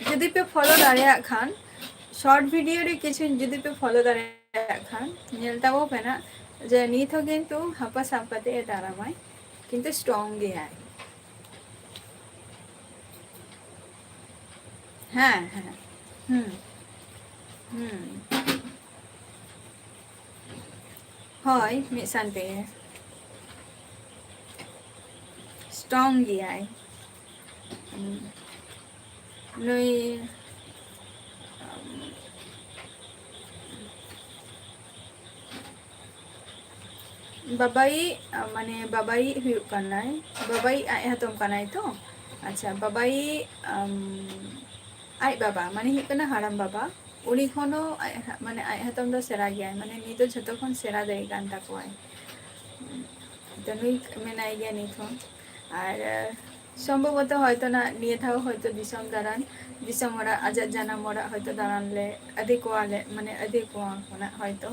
ᱡᱩᱫᱤ ᱯᱮ ᱯᱷᱚᱞᱳ ᱫᱟᱲᱮᱭᱟᱜ ᱠᱷᱟᱱ, ᱥᱚᱨᱴ ᱵᱷᱤᱰᱤᱭᱳ ᱨᱮ ᱠᱤᱪᱷᱩ ᱡᱩᱫᱤ ᱯᱮ ᱯᱷᱚᱞᱳ ᱫᱟᱲᱮᱭᱟᱜ ᱠᱷᱟᱱ, ᱧᱮᱞ ᱛᱟᱵᱚ ᱯᱮ ᱱᱟᱜ ᱡᱮ ᱱᱤᱛ ᱦᱚᱸ ᱠᱤᱱᱛᱩ ᱦᱟᱯᱟ ᱥᱟᱵ ᱠᱟᱛᱮ ᱮ ᱛᱟᱲᱟᱢᱟᱭ, ᱠᱤᱱᱛᱩ ᱥᱴᱨᱚᱝ ᱜᱮᱭᱟᱭ᱾ ᱦᱮᱸ, ᱦᱮᱸ᱾ ᱦᱩᱸ᱾ ᱦᱩᱸ᱾ ᱦᱳᱭ, ᱢᱤᱫ ᱥᱟᱶ ᱛᱮᱜᱮ᱾ ᱥᱴᱨᱚᱝ ᱜᱮᱭᱟᱭ᱾ ᱦᱩᱸ᱾ ᱱᱩᱭ, ᱵᱟᱵᱟᱭᱤᱡ, ᱢᱟᱱᱮ, ᱵᱟᱵᱟᱭᱤᱡ ᱦᱩᱭᱩᱜ ᱠᱟᱱᱟᱭ, ᱵᱟᱵᱟᱭᱤᱡ ᱟᱡ ᱦᱟᱛᱚᱢ ᱠᱟᱱᱟᱭ ᱛᱚ? ᱟᱪᱪᱷᱟ, ᱵᱟᱵᱟᱭᱤᱡ, ᱟᱢ, ᱟᱡ ᱵᱟᱵᱟ, ᱢᱟᱱᱮ, ᱦᱩᱭᱩᱜ ᱠᱟᱱᱟ ᱦᱟᱲᱟᱢ ᱵᱟᱵᱟ, ᱩᱱᱤ ᱠᱷᱚᱱ ᱦᱚᱸ ᱟᱡ ᱦᱟ-, ᱢᱟᱱᱮ, ᱟᱡ ᱦᱟᱛᱚᱢ ᱫᱚ ᱥᱮᱬᱟ ᱜᱮᱭᱟᱭ, ᱢᱟᱱᱮ, ᱱᱩᱭ ᱫᱚ ᱡᱷᱚᱛᱚ ᱠᱷᱚᱱ ᱥᱮᱬᱟ ᱫᱟᱹᱭ ᱠᱟᱱ ᱛᱟᱠᱚᱣᱟᱭ᱾ ᱛᱚ, ᱱᱩᱭ ᱢᱮᱱᱟᱭ ᱜᱮᱭᱟ ᱱᱤᱛ ᱦᱚᱸ᱾ ᱟᱨ, ᱥᱚᱢᱵᱷᱚᱵᱚᱛᱚ ᱦᱚᱭᱛᱚ ᱱᱟᱜ ᱱᱤᱭᱟᱹ ᱫᱷᱟᱣ ᱦᱚᱭᱛᱚ ᱫᱤᱥᱚᱢ ᱫᱟᱬᱟᱱ, ᱫᱤᱥᱚᱢ ᱚᱲᱟᱜ, ᱟᱡᱟᱜ ᱡᱟᱱᱟᱢ ᱚᱲᱟᱜ ᱦᱚᱭᱛᱚ ᱫᱟᱬᱟᱱ ᱞᱮ ᱟᱹᱫᱷᱤ ᱠᱚᱣᱟ ᱞᱮ, ᱢᱟᱱᱮ, ᱟᱹᱫᱷᱤ ᱠᱚᱣᱟ ᱠᱚ ᱱᱟᱜ ᱦᱚᱭᱛᱚ᱾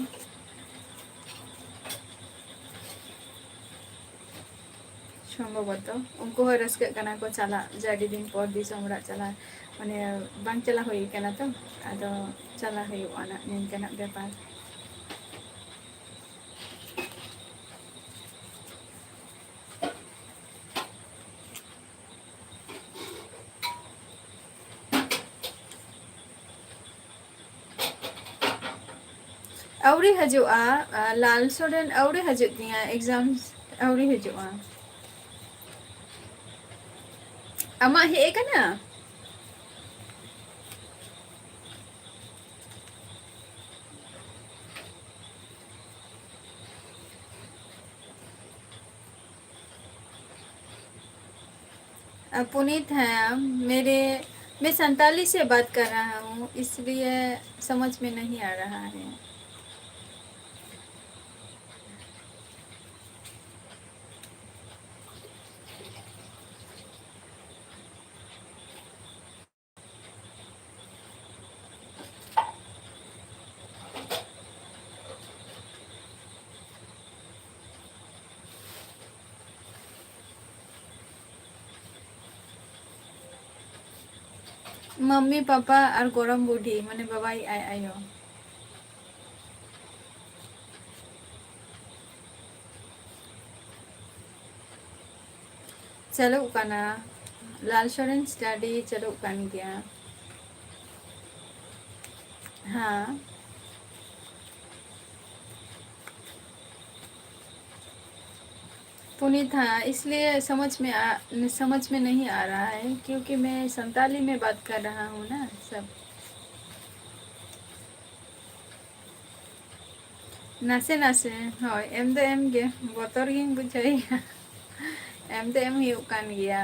ᱥᱚᱢᱵᱷᱚᱵᱚᱛᱚ ᱩᱱᱠᱩ ᱦᱚᱸ ᱨᱟᱹᱥᱠᱟᱹᱜ ᱠᱟᱱᱟ ᱠᱚ ᱪᱟᱞᱟᱜ, ᱡᱮ ᱟᱹᱰᱤ ᱫᱤᱱ ᱯᱚᱨ ᱫᱤᱥᱚᱢ ᱚᱲᱟᱜ ᱪᱟᱞᱟᱜ, ᱢᱟᱱᱮ, ᱵᱟᱝ ᱪᱟᱞᱟᱣ ᱦᱩᱭ ᱠᱟᱱᱟ ᱛᱚ, ᱟᱫᱚ ᱪᱟᱞᱟᱣ ᱦᱩᱭᱩᱜᱼᱟ ᱱᱟᱜ ᱱᱤᱝᱠᱟᱹᱱᱟᱜ ᱵᱮᱯᱟᱨ᱾ ᱟᱹᱣᱨᱤ ᱦᱤᱡᱩᱜᱼᱟ, ᱟ, ᱞᱟᱞ ᱥᱚᱨᱮᱱ ᱟᱹᱣᱨᱤ ᱦᱤᱡᱩᱜ ᱛᱤᱧᱟ, exam ᱟᱹᱣᱨᱤ ᱦᱤᱡᱩᱜᱼᱟ᱾ ᱟᱢᱟᱜ ᱦᱮᱡ ᱟᱠᱟᱱᱟ? ᱟ, ᱯᱩᱱᱤᱛ, ᱦᱮᱸ, ᱢᱮᱨᱮ, मैं संताली से बात कर रहा हूँ, इसलिए समझ में नहीं आ रहा है। ᱢᱟᱢᱢᱤ ᱯᱟᱯᱟ ᱟᱨ ᱜᱚᱲᱚᱢ ᱵᱩᱰᱷᱤ, ᱢᱟᱱᱮ ᱵᱟᱵᱟᱭᱤᱡ ᱟᱡ ᱟᱭᱳ᱾ ᱪᱟᱹᱞᱩᱜ ᱠᱟᱱᱟ, ᱞᱟᱞ ᱥᱚᱨᱮᱱ ᱥᱴᱟᱰᱤ ᱪᱟᱹᱞᱩᱜ ᱠᱟᱱ ᱜᱮᱭᱟ᱾ ᱦᱮᱸ, पुनीत, हाँ, इसलिए समझ में आ, समझ में नहीं आ रहा है, क्योंकि मैं संताली में बात कर रहा हूँ ना सब। ᱱᱟᱥᱮ ᱱᱟᱥᱮ, ᱦᱳᱭ, ᱮᱢ ᱫᱚ ᱮᱢ ᱜᱮ, ᱵᱚᱛᱚᱨ ᱜᱤᱧ ᱵᱩᱡᱷᱟᱹᱣᱮᱫᱼᱟ᱾ ᱮᱢ ᱫᱚ ᱮᱢ ᱦᱩᱭᱩᱜ ᱠᱟᱱ ᱜᱮᱭᱟ᱾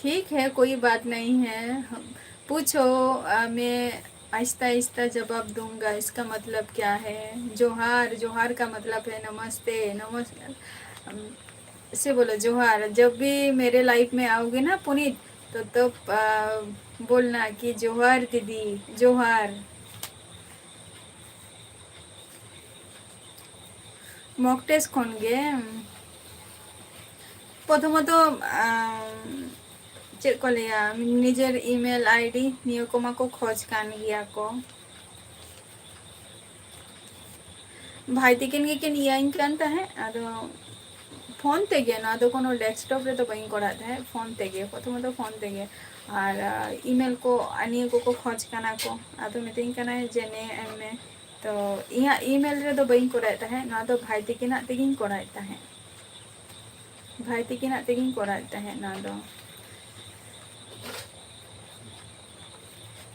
ठीक है, कोई बात नहीं है, पूछो, आ, मैं आहिस्ता आहिस्ता जवाब दूंगा। इसका मतलब क्या है? जोहार, जोहार का मतलब है नमस्ते, नमस्ते। से बोलो जोहार। जब भी मेरे लाइफ में आओगे ना पुनीत, तो तब आ, बोलना कि जोहार दीदी, जोहार। ᱢᱚᱠ ᱴᱮᱥᱴ ᱠᱷᱚᱱ ᱜᱮ ᱯᱨᱚᱛᱷᱚᱢᱚᱛᱚ, ᱟᱢ, ᱪᱮᱫ ᱠᱚ ᱞᱟᱹᱭᱟ, ᱱᱤᱡᱮᱨ ᱤᱢᱮᱞ ᱟᱭᱰᱤ ᱱᱤᱭᱟᱹ ᱠᱚᱢᱟ ᱠᱚ ᱠᱷᱚᱡᱽ ᱠᱟᱱ ᱜᱮᱭᱟ ᱠᱚ᱾ ᱵᱷᱟᱭ ᱛᱤᱠᱤᱱ ᱜᱮᱠᱤᱱ ᱤᱭᱟᱹᱧ ᱠᱟᱱ ᱛᱟᱦᱮᱸᱫ, ᱟᱫᱚ ᱯᱷᱳᱱ ᱛᱮᱜᱮ, ᱱᱚᱣᱟ ᱫᱚ ᱠᱳᱱᱳ ᱰᱮᱥᱠᱴᱚᱯ ᱨᱮᱫᱚ ᱵᱟᱹᱧ ᱠᱚᱨᱟᱣᱮᱫ ᱛᱟᱦᱮᱸᱫ, ᱯᱷᱳᱱ ᱛᱮᱜᱮ, ᱯᱨᱚᱛᱷᱚᱢᱚᱛᱚ ᱯᱷᱳᱱ ᱛᱮᱜᱮ᱾ ᱟᱨ ᱟᱨ ᱤᱢᱮᱞ ᱠᱚ, ᱟᱨ ᱱᱤᱭᱟᱹ ᱠᱚᱠᱚ ᱠᱷᱚᱡᱽ ᱠᱟᱱᱟ ᱠᱚ, ᱟᱫᱚ ᱢᱤᱛᱟᱹᱧ ᱠᱟᱱᱟᱭ ᱡᱮ ᱱᱤᱭᱟᱹ ᱮᱢ ᱢᱮ᱾ ᱛᱚ ᱤᱧᱟᱹᱜ ᱤᱢᱮᱞ ᱨᱮᱫᱚ ᱵᱟᱹᱧ ᱠᱚᱨᱟᱣᱮᱫ ᱛᱟᱦᱮᱸᱫ, ᱱᱚᱣᱟ ᱫᱚ ᱵᱷᱟᱭ ᱛᱤᱠᱤᱱᱟᱜ ᱛᱮᱜᱮᱧ ᱠᱚᱨᱟᱣᱮᱫ ᱛᱟᱦᱮᱸᱫ᱾ ᱵᱷᱟᱭ ᱛᱤᱠᱤᱱᱟᱜ ᱛᱮᱜᱮᱧ ᱠᱚᱨᱟᱣᱮᱫ ᱛᱟᱦᱮᱸᱫ ᱱᱚᱣᱟ ᱫᱚ᱾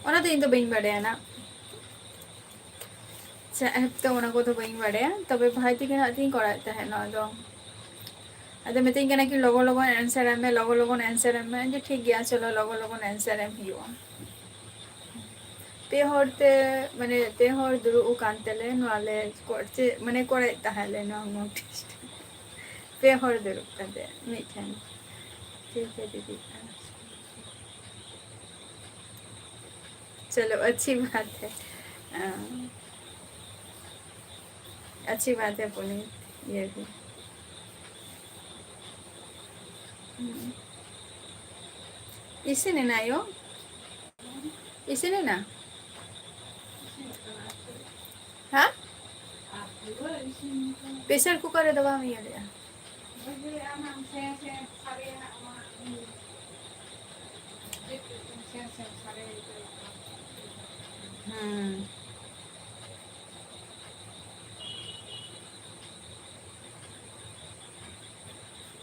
ᱚᱱᱟ ᱫᱚ ᱤᱧ ᱫᱚ ᱵᱟᱹᱧ ᱵᱟᱰᱟᱭᱟ ᱱᱟᱜ᱾ ᱪᱮᱫ ᱮᱯ ᱛᱮ, ᱚᱱᱟ ᱠᱚᱫᱚ ᱵᱟᱹᱧ ᱵᱟᱰᱟᱭᱟ, ᱛᱚᱵᱮ ᱵᱷᱟᱭ ᱛᱤᱠᱤᱱᱟᱜ ᱛᱮᱧ ᱠᱚᱨᱟᱣᱮᱫ ᱛᱟᱦᱮᱸᱫ ᱱᱚᱣᱟ ᱫᱚ᱾ ᱟᱫᱚ ᱢᱤᱛᱟᱹᱧ ᱠᱟᱱᱟ ᱠᱤ, "ᱞᱚᱜᱚᱱ ᱞᱚᱜᱚᱱ answer ᱮᱢ ᱢᱮ, ᱞᱚᱜᱚᱱ ᱞᱚᱜᱚᱱ answer ᱮᱢ ᱢᱮ᱾" ᱤᱧ ᱫᱚ, "ᱴᱷᱤᱠ ᱜᱮᱭᱟ, ᱪᱚᱞᱚ, ᱞᱚᱜᱚᱱ ᱞᱚᱜᱚᱱ answer ᱮᱢ ᱦᱩᱭᱩᱜᱼᱟ᱾" ᱯᱮ ᱦᱚᱲ ᱛᱮ, ᱢᱟᱱᱮ, ᱯᱮ ᱦᱚᱲ ᱫᱩᱲᱩᱵ ᱟᱠᱟᱱ ᱛᱮᱞᱮ ᱱᱚᱣᱟ ᱞᱮ ᱠᱚ-, ᱪᱮᱫ, ᱢᱟᱱᱮ, ᱠᱚᱨᱟᱣᱮᱫ ᱛᱟᱦᱮᱸᱫ ᱞᱮ ᱱᱚᱣᱟ mock test᱾ ᱯᱮ ᱦᱚᱲ ᱫᱩᱲᱩᱵ ᱠᱟᱛᱮ ᱢᱤᱫᱴᱷᱮᱱ᱾ ᱴᱷᱤᱠ ᱜᱮᱭᱟ ᱫᱤᱫᱤ᱾ ᱪᱚᱞᱚ, ᱟᱪᱪᱷᱤ ᱵᱟᱛ ᱦᱮ᱾ ᱟᱸ, ᱟᱪᱪᱷᱤ ᱵᱟᱛ ᱦᱮ, ᱯᱩᱱᱤᱛ, ᱤᱭᱟᱹ ᱜᱮ᱾ ᱦᱩᱸ᱾ ᱤᱥᱤᱱ ᱮᱱᱟ ᱟᱭᱳ? ᱤᱥᱤᱱ ᱮᱱᱟ? ᱦᱮᱸ? Pressure cooker ᱨᱮᱫᱚ ᱵᱟᱢ ᱤᱭᱟᱹ ᱞᱮᱫᱼᱟ? ᱦᱩᱸ᱾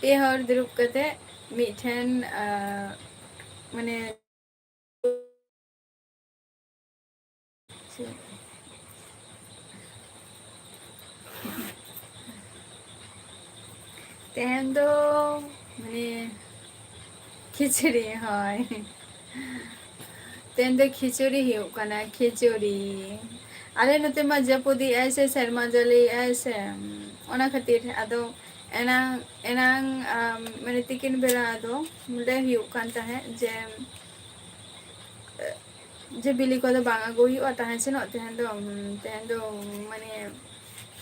ᱯᱮ ᱦᱚᱲ ᱫᱩᱲᱩᱵ ᱠᱟᱛᱮ ᱢᱤᱫᱴᱷᱮᱱ, ᱟᱸ, ᱢᱟᱱᱮ, ᱛᱮᱦᱮᱧ ᱫᱚ, ᱢᱟᱱᱮ, ᱠᱷᱤᱪᱩᱲᱤ, ᱦᱳᱭ᱾ ᱛᱮᱦᱮᱧ ᱫᱚ ᱠᱷᱤᱪᱩᱲᱤ ᱦᱩᱭᱩᱜ ᱠᱟᱱᱟ, ᱠᱷᱤᱪᱩᱲᱤ᱾ ᱟᱞᱮ ᱱᱚᱛᱮ ᱢᱟ ᱡᱟᱹᱯᱩᱫᱮᱜᱼᱟᱭ ᱥᱮ, ᱥᱮᱨᱢᱟ ᱡᱟᱹᱲᱤᱭᱮᱜᱼᱟᱭ ᱥᱮ, ᱚᱱᱟ ᱠᱷᱟᱹᱛᱤᱨ᱾ ᱟᱫᱚ ᱮᱱᱟᱝ, ᱮᱱᱟᱝ, ᱟᱢ, ᱢᱟᱱᱮ, ᱛᱤᱠᱤᱱ ᱵᱮᱲᱟ ᱫᱚ ᱱᱚᱸᱰᱮ ᱦᱩᱭᱩᱜ ᱠᱟᱱ ᱛᱟᱦᱮᱸᱫ ᱡᱮ, ᱡᱮ ᱵᱤᱞᱤ ᱠᱚᱫᱚ ᱵᱟᱝ ᱟᱹᱜᱩ ᱦᱩᱭᱩᱜᱼᱟ ᱛᱟᱦᱮᱸ ᱥᱮᱱᱚᱜ᱾ ᱛᱮᱦᱮᱧ ᱫᱚ, ᱩᱢ, ᱛᱮᱦᱮᱧ ᱫᱚ, ᱢᱟᱱᱮ,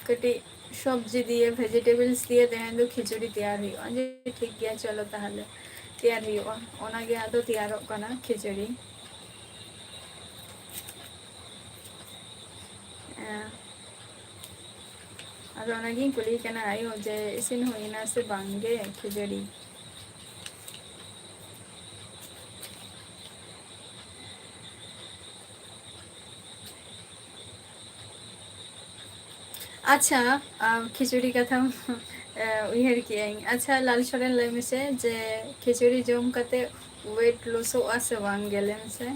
ᱠᱟᱹᱴᱤᱡ ᱥᱚᱵᱽᱡᱤ ᱫᱤᱭᱮ, vegetables ᱫᱤᱭᱮ ᱛᱮᱦᱮᱧ ᱫᱚ ᱠᱷᱤᱪᱩᱲᱤ ᱛᱮᱭᱟᱨ ᱦᱩᱭᱩᱜᱼᱟ᱾ ᱡᱮ, ᱴᱷᱤᱠ ᱜᱮᱭᱟ, ᱪᱚᱞᱚ ᱛᱟᱦᱚᱞᱮ ᱛᱮᱭᱟᱨ ᱦᱩᱭᱩᱜᱼᱟ᱾ ᱚᱱᱟᱜᱮ ᱟᱫᱚ ᱛᱮᱭᱟᱨᱚᱜ ᱠᱟᱱᱟ ᱠᱷᱤᱪᱩᱲᱤ᱾ ᱦᱮᱸ᱾ ᱟᱫᱚ ᱚᱱᱟᱜᱤᱧ ᱠᱩᱞᱤᱭᱮ ᱠᱟᱱᱟ ᱟᱭᱳ ᱡᱮ ᱤᱥᱤᱱ ᱦᱩᱭᱱᱟ ᱥᱮ ᱵᱟᱝ ᱜᱮ ᱠᱷᱟᱹᱡᱟᱹᱲᱤ᱾ ᱟᱪᱪᱷᱟ, ᱟᱢ ᱠᱷᱤᱪᱩᱲᱤ ᱠᱟᱛᱷᱟᱢ, ᱮ, ᱩᱭᱦᱟᱹᱨ ᱠᱮᱜᱼᱟᱹᱧ᱾ ᱟᱪᱪᱷᱟ, ᱞᱟᱞ ᱥᱚᱨᱮᱱ, ᱞᱟᱹᱭ ᱢᱮᱥᱮ ᱡᱮ ᱠᱷᱤᱪᱩᱲᱤ ᱡᱚᱢ ᱠᱟᱛᱮ weight ᱞᱚᱥᱚᱜᱼᱟ ᱥᱮ ᱵᱟᱝ ᱜᱮ? ᱞᱟᱹᱭ ᱢᱮᱥᱮ᱾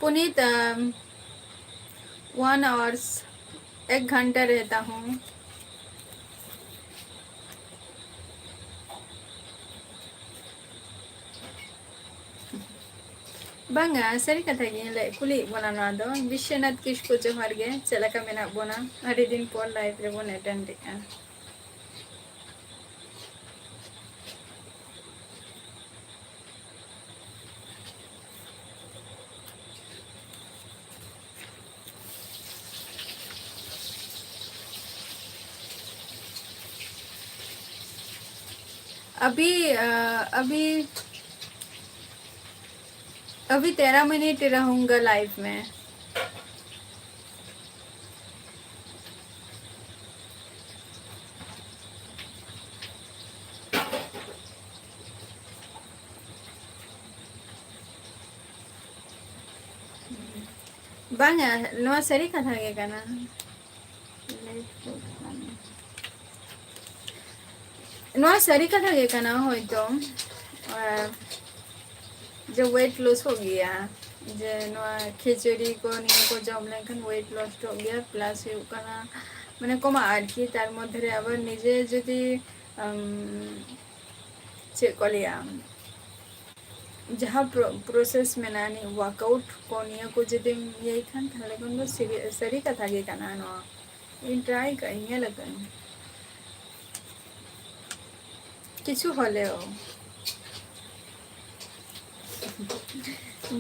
पुनीत, अम, वन आवर्स, एक घंटा रहता हूँ। ᱵᱟᱝᱟ, ᱥᱟᱹᱨᱤ ᱠᱟᱛᱷᱟ ᱜᱮ ᱞᱟᱹᱭ, ᱠᱩᱞᱤᱭᱮᱫ ᱵᱚᱱᱟ ᱱᱚᱣᱟ ᱫᱚ᱾ ᱵᱤᱥᱥᱚᱱᱟᱛᱷ ᱠᱤᱥᱠᱩ, ᱡᱚᱦᱟᱨ ᱜᱮ, ᱪᱮᱫ ᱞᱮᱠᱟ ᱢᱮᱱᱟᱜ ᱵᱚᱱᱟ? ᱟᱹᱰᱤ ᱫᱤᱱ ᱯᱚᱨ ᱞᱟᱭᱤᱵᱷ ᱨᱮᱵᱚᱱ ᱮᱴᱮᱱᱰ ᱮᱫᱼᱟ᱾ अभी, अ, अभी, अभी तेरह मिनट रहूंगा लाइव में। ᱵᱟᱝᱟ, ᱱᱚᱣᱟ ᱥᱟᱹᱨᱤ ᱠᱟᱛᱷᱟ ᱜᱮ ᱠᱟᱱᱟ᱾ ᱱᱚᱣᱟ ᱥᱟᱹᱨᱤ ᱠᱟᱛᱷᱟ ᱜᱮ ᱠᱟᱱᱟ, ᱦᱚᱭᱛᱚ, ᱟᱨ ᱡᱮ ᱣᱮᱴ ᱞᱚᱥᱚᱜ ᱜᱮᱭᱟ, ᱡᱮ ᱱᱚᱣᱟ ᱠᱷᱤᱪᱩᱲᱤ ᱠᱚ ᱱᱤᱭᱟᱹ ᱠᱚ ᱡᱚᱢ ᱞᱮᱱᱠᱷᱟᱱ ᱣᱮᱴ ᱞᱚᱥᱚᱜ ᱜᱮᱭᱟ, ᱯᱞᱟᱥ ᱦᱩᱭᱩᱜ ᱠᱟᱱᱟ ᱢᱟᱱᱮ ᱠᱚᱢᱟᱜ ᱟᱨᱠᱤ᱾ ᱛᱟᱨ ᱢᱚᱫᱽᱫᱷᱮ ᱨᱮ ᱟᱵᱟᱨ ᱱᱤᱡᱮ ᱡᱩᱫᱤ, ᱟᱢ, ᱪᱮᱫ ᱠᱚ ᱞᱟᱹᱭᱟ, ᱡᱟᱦᱟᱸ ᱯᱨᱚ-, ᱯᱨᱚᱥᱮᱥ ᱢᱮᱱᱟᱜᱼᱟ, ᱱᱤᱭᱟᱹ ᱣᱟᱨᱠᱟᱣᱩᱴ ᱠᱚ, ᱱᱤᱭᱟᱹ ᱠᱚ ᱡᱩᱫᱤᱢ ᱤᱭᱟᱹᱭ ᱠᱷᱟᱱ, ᱛᱟᱦᱞᱮ ᱠᱷᱟᱱ ᱫᱚ ᱥᱟᱹᱨᱤ, ᱥᱟᱹᱨᱤ ᱠᱟᱛᱷᱟ ᱜᱮ ᱠᱟᱱᱟ ᱱᱚᱣᱟ᱾ ᱤᱧ ᱴᱨᱟᱭ ᱠᱟᱜ ᱟᱹᱧ, ᱧᱮᱞ ᱟᱠᱟᱫ ᱟᱹᱧ᱾ ᱠᱤᱪᱷᱩ ᱦᱚᱞᱮᱣ᱾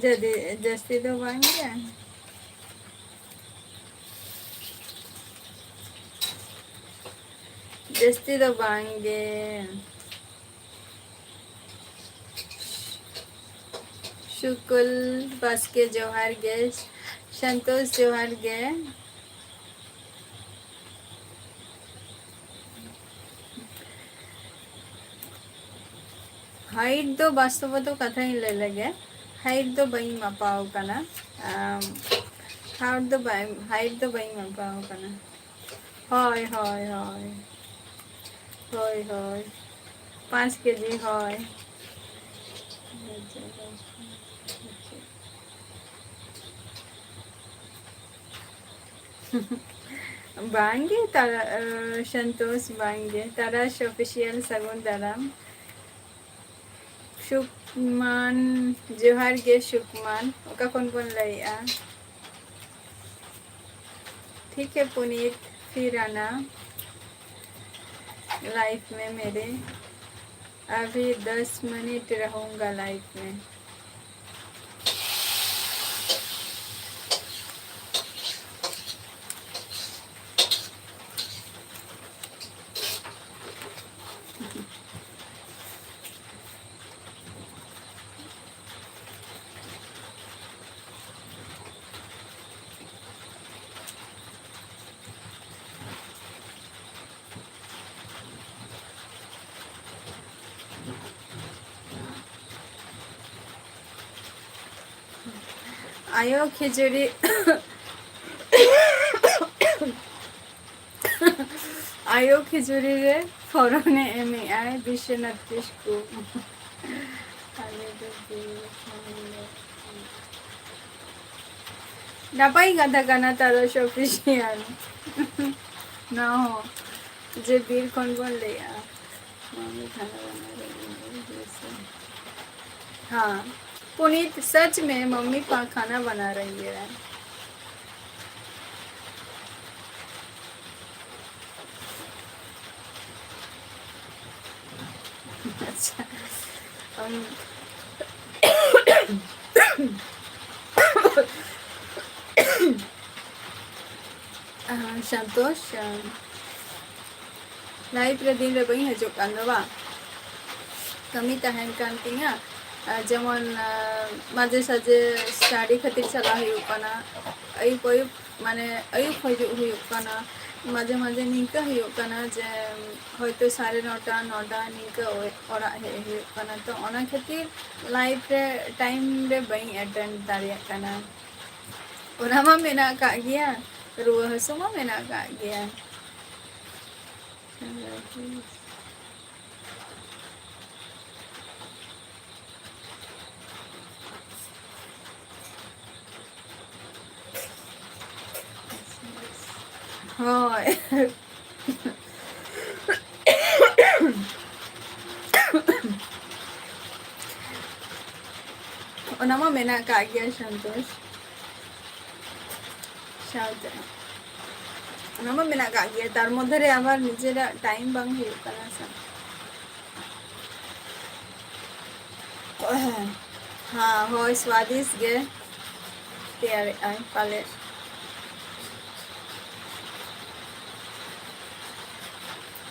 ᱡᱟᱹᱫᱤ ᱡᱟᱹᱥᱛᱤ ᱫᱚ ᱵᱟᱝ ᱜᱮ᱾ ᱡᱟᱹᱥᱛᱤ ᱫᱚ ᱵᱟᱝ ᱜᱮ᱾ ᱥᱩᱠᱚᱞ ᱵᱟᱥᱠᱮ ᱡᱚᱦᱟᱨ ᱜᱮ, ᱥᱚᱱᱛᱳᱥ ᱡᱚᱦᱟᱨ ᱜᱮ᱾ ᱦᱟᱭᱤᱴ ᱫᱚ ᱵᱟᱥᱛᱚᱵᱚᱛᱚ ᱠᱟᱛᱷᱟᱧ ᱞᱟᱹᱭ ᱞᱮᱜᱮ, ᱦᱟᱭᱤᱴ ᱫᱚ ᱵᱟᱹᱧ ᱢᱟᱯᱟᱣ ᱠᱟᱱᱟ᱾ ᱟᱢ, ᱦᱟᱭᱤᱴ ᱫᱚ ᱵᱟᱹᱧ, ᱦᱟᱭᱤᱴ ᱫᱚ ᱵᱟᱹᱧ ᱢᱟᱯᱟᱣ ᱠᱟᱱᱟ᱾ ᱦᱳᱭ, ᱦᱳᱭ, ᱦᱳᱭ᱾ ᱦᱳᱭ, ᱦᱳᱭ᱾ ᱯᱟᱸᱪ ᱠᱮᱡᱤ, ᱦᱳᱭ᱾ ᱟᱪᱪᱷᱟ, ᱟᱪᱪᱷᱟ᱾ ᱵᱟᱝᱜᱮ ᱛᱟᱨᱟ-, ᱟᱸ, ᱥᱚᱱᱛᱳᱥ, ᱵᱟᱝᱜᱮ᱾ ᱛᱟᱨᱟᱥ ᱚᱯᱷᱤᱥᱤᱭᱟᱞ, ᱥᱟᱹᱜᱩᱱ ᱫᱟᱨᱟᱢ᱾ ᱥᱩᱠᱢᱟᱱ, ᱡᱚᱦᱟᱨ ᱜᱮ ᱥᱩᱠᱢᱟᱱ᱾ ᱚᱠᱟ ᱠᱷᱚᱱ ᱵᱚᱱ ᱞᱟᱹᱭᱮᱜᱼᱟ? ठीक है पुनीत, फिर आना लाइफ में मेरे। अभी दस मिनट रहूँगा लाइफ में। ᱟᱭᱳ ᱠᱷᱤᱪᱩᱲᱤ᱾ ᱟᱭᱳ ᱠᱷᱤᱪᱩᱲᱤ ᱨᱮ ᱯᱷᱚᱨᱚᱱᱮ ᱮᱢᱮᱜᱼᱟᱭ ᱵᱤᱥᱥᱚᱱᱟᱛᱷ ᱠᱤᱥᱠᱩ᱾ ᱟᱞᱮ ᱫᱚ ᱵᱤᱨ ᱠᱷᱚᱱ ᱞᱮ ᱱᱟᱯᱟᱭ ᱠᱟᱛᱷᱟ ᱠᱟᱱᱟ ᱛᱟᱨᱟᱥ ᱚᱯᱷᱤᱥᱤᱭᱟᱞ᱾ ᱱᱚᱣᱟ ᱦᱚᱸ ᱡᱮ ᱵᱤᱨ ᱠᱷᱚᱱ ᱵᱚᱱ ᱞᱟᱹᱭᱮᱜᱼᱟ᱾ मम्मी खाना बना रही है, जैसे। हाँ, पुनीत, सच में मम्मी पा-, खाना बना रही है। अच्छा, हम ᱟᱸ, ᱥᱚᱱᱛᱳᱥ, ᱟᱸ, ᱞᱟᱭᱤᱵᱷ ᱨᱮ ᱫᱤᱱ ᱨᱮ ᱵᱟᱹᱧ ᱦᱤᱡᱩᱜ ᱠᱟᱱ ᱫᱚ ᱵᱟᱝ, ᱠᱟᱹᱢᱤ ᱛᱟᱦᱮᱱ ᱠᱟᱱ ᱛᱤᱧᱟᱹ᱾ ᱟᱨ ᱡᱮᱢᱚᱱ, ᱟᱸ, ᱢᱟᱡᱷᱮ ᱥᱟᱡᱷᱮ ᱥᱴᱟᱰᱤ ᱠᱷᱟᱹᱛᱤᱨ ᱪᱟᱞᱟᱜ ᱦᱩᱭᱩᱜ ᱠᱟᱱᱟ, ᱟᱹᱭᱩᱵ ᱟᱹᱭᱩᱵ, ᱢᱟᱱᱮ ᱟᱹᱭᱩᱵ ᱦᱤᱡᱩᱜ ᱦᱩᱭᱩᱜ ᱠᱟᱱᱟ᱾ ᱢᱟᱡᱷᱮ ᱢᱟᱡᱷᱮ ᱱᱤᱝᱠᱟᱹ ᱦᱩᱭᱩᱜ ᱠᱟᱱᱟ ᱡᱮ ᱦᱚᱭᱛᱳ ᱥᱟᱲᱮ ᱱᱚᱴᱟ, ᱱᱚᱴᱟ ᱱᱤᱝᱠᱟᱹ ᱚ-, ᱚᱲᱟᱜ ᱦᱮᱡ ᱦᱩᱭᱩᱜ ᱠᱟᱱᱟ᱾ ᱛᱚ ᱚᱱᱟ ᱠᱷᱟᱹᱛᱤᱨ ᱞᱟᱭᱤᱵᱷ ᱨᱮ ᱴᱟᱭᱤᱢ ᱨᱮ ᱵᱟᱹᱧ ᱮᱴᱮᱱᱰ ᱫᱟᱲᱮᱭᱟᱜ ᱠᱟᱱᱟ᱾ ᱚᱱᱟ ᱢᱟ ᱢᱮᱱᱟᱜ ᱟᱠᱟᱫ ᱜᱮᱭᱟ, ᱨᱩᱣᱟᱹ ᱦᱟᱹᱥᱩ ᱢᱟ ᱢᱮᱱᱟᱜ ᱟᱠᱟᱫ ᱜᱮᱭᱟ᱾ ᱦᱳᱭ᱾ ᱚᱱᱟ ᱢᱟ ᱢᱮᱱᱟᱜ ᱠᱟᱜ ᱜᱮᱭᱟ ᱥᱚᱱᱛᱳᱥ᱾ ᱥᱟᱶᱛᱮ ᱚᱱᱟ ᱢᱟ ᱢᱮᱱᱟᱜ ᱠᱟᱜ ᱜᱮᱭᱟ, ᱛᱟᱨ ᱢᱚᱫᱽᱫᱷᱮ ᱨᱮ ᱟᱵᱟᱨ ᱱᱤᱡᱮᱨᱟᱜ time ᱵᱟᱝ ᱦᱩᱭᱩᱜ ᱠᱟᱱᱟ ᱥᱮ᱾ ᱦᱮᱸ, ᱦᱳᱭ, ᱥᱣᱟᱫᱤᱥ ᱜᱮ ᱛᱮᱭᱟᱨᱮᱜᱼᱟᱭ ᱯᱟᱞᱮ᱾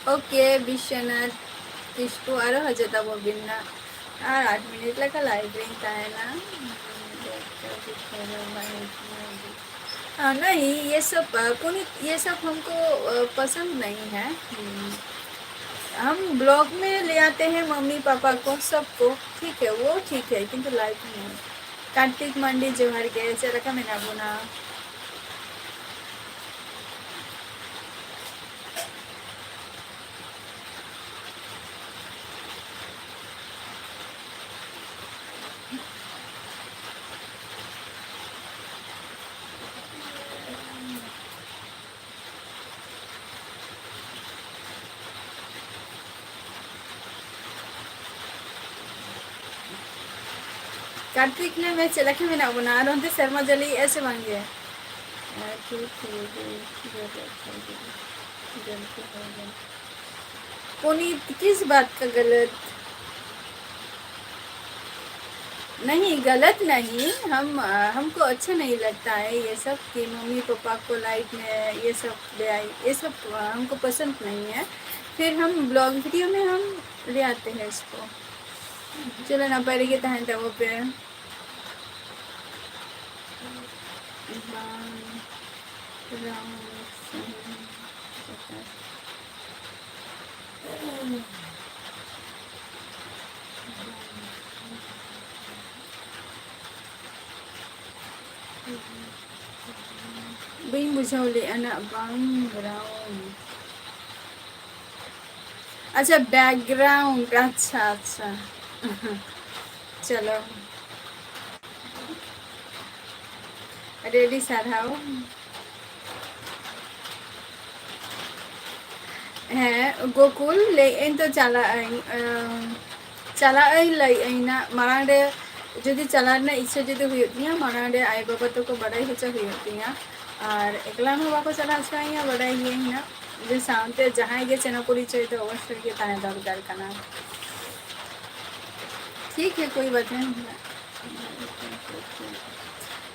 OK, ᱵᱤᱥᱥᱚᱱᱟᱛᱷ ᱠᱤᱥᱠᱩ, ᱟᱨᱚ ᱦᱟᱡᱟᱛᱟ ᱵᱚᱵᱤᱱ ᱱᱟ᱾ ᱟᱨ ᱟᱴ ᱢᱤᱱᱤᱴ ᱞᱮᱠᱟ live ᱨᱤᱧ ᱛᱟᱦᱮᱱᱟ᱾ हाँ, नहीं, ये सब, अ, पुनीत, ये सब हमको, अ, पसंद नहीं है। हम्म। हम vlog में ले आते हैं मम्मी पापा को, सबको, ठीक है, वो ठीक है, किंतु live में नहीं। कार्तिक मांडी जोहार ᱜᱮ, ᱪᱮᱫ ᱞᱮᱠᱟ ᱢᱮᱱᱟᱜ ᱵᱚᱱᱟ? ᱠᱟᱨᱛᱤᱠ, ᱞᱟᱹᱭ ᱢᱮ, ᱪᱮᱫ ᱞᱮᱠᱟ ᱢᱮᱱᱟᱜ ᱵᱚᱱᱟ? ᱟᱨ ᱚᱱᱛᱮ ᱥᱮᱨᱢᱟ ᱡᱟᱹᱲᱤᱭᱮᱜᱼᱟ ᱥᱮ ᱵᱟᱝ ᱜᱮ? ᱟᱨ ᱴᱷᱤᱠ ᱜᱮ, ᱡᱚᱛᱚ ᱴᱷᱤᱠ ᱜᱮ᱾ ᱡᱚᱢ ᱠᱚ ᱦᱩᱭ ᱮᱱᱟ᱾ पुनीत, किस बात का गलत? नहीं, गलत नहीं। हम, अ, हमको अच्छा नहीं लगता है ये सब कि मम्मी पापा को live में ये सब ले आई, ये सब, अ, हमको पसंद नहीं है। फिर हम vlog video में हम ले आते हैं इसको। चलो, ᱱᱟᱯᱟᱭ ᱨᱮᱜᱮ ᱛᱟᱦᱮᱱ ᱛᱟᱵᱚ ᱯᱮ᱾ ᱵᱟᱝ, ᱵᱟᱝ, ᱵᱟᱹᱧ ᱵᱩᱡᱷᱟᱹᱣ ᱞᱮᱫᱼᱟ ᱱᱟᱜ, ᱵᱟᱝ ᱵᱨᱟᱣᱩᱱ᱾ ᱟᱪᱪᱷᱟ, background, ᱟᱪᱪᱷᱟ, ᱟᱪᱪᱷᱟ᱾ ᱪᱚᱞᱚ, ᱟᱹᱰᱤ ᱟᱹᱰᱤ ᱥᱟᱨᱦᱟᱣ᱾ ᱦᱮᱸ, ᱜᱳᱠᱩᱞ, ᱞᱟᱹᱭᱮᱫ ᱟᱹᱧ ᱛᱚ ᱪᱟᱞᱟᱜ ᱟᱹᱧ, ᱟᱸ, ᱪᱟᱞᱟᱜ ᱟᱹᱧ ᱞᱟᱹᱭᱮᱫ ᱟᱹᱧ ᱱᱟᱜ, ᱢᱟᱲᱟᱝ ᱨᱮ ᱡᱩᱫᱤ ᱪᱟᱞᱟᱣ ᱨᱮᱱᱟᱜ ᱤᱪᱪᱷᱟᱹ ᱡᱩᱫᱤ ᱦᱩᱭᱩᱜ ᱛᱤᱧᱟᱹ, ᱢᱟᱲᱟᱝ ᱨᱮ ᱟᱭᱳ ᱵᱟᱵᱟ ᱛᱟᱠᱚ ᱵᱟᱰᱟᱭ ᱦᱚᱪᱚ ᱦᱩᱭᱩᱜ ᱛᱤᱧᱟᱹ᱾ ᱟᱨ ᱮᱠᱞᱟ ᱦᱚᱸ ᱵᱟᱠᱚ ᱪᱟᱞᱟᱣ ᱦᱚᱪᱚᱣᱟᱹᱧᱟ, ᱵᱟᱰᱟᱭ ᱜᱮᱭᱟᱹᱧ ᱱᱟᱜ, ᱡᱮ ᱥᱟᱶᱛᱮ ᱡᱟᱦᱟᱸᱭ ᱜᱮ ᱪᱮᱱᱚ ᱯᱚᱨᱤᱪᱚᱭ ᱫᱚ ᱚᱵᱚᱥᱥᱳᱭ ᱜᱮ ᱛᱟᱦᱮᱸ ᱫᱚᱨᱠᱟᱨ ᱠᱟᱱᱟ᱾ ᱴᱷᱤᱠ ᱦᱮ, ᱠᱳᱭ ᱵᱟᱛ ᱱᱟᱦᱤ᱾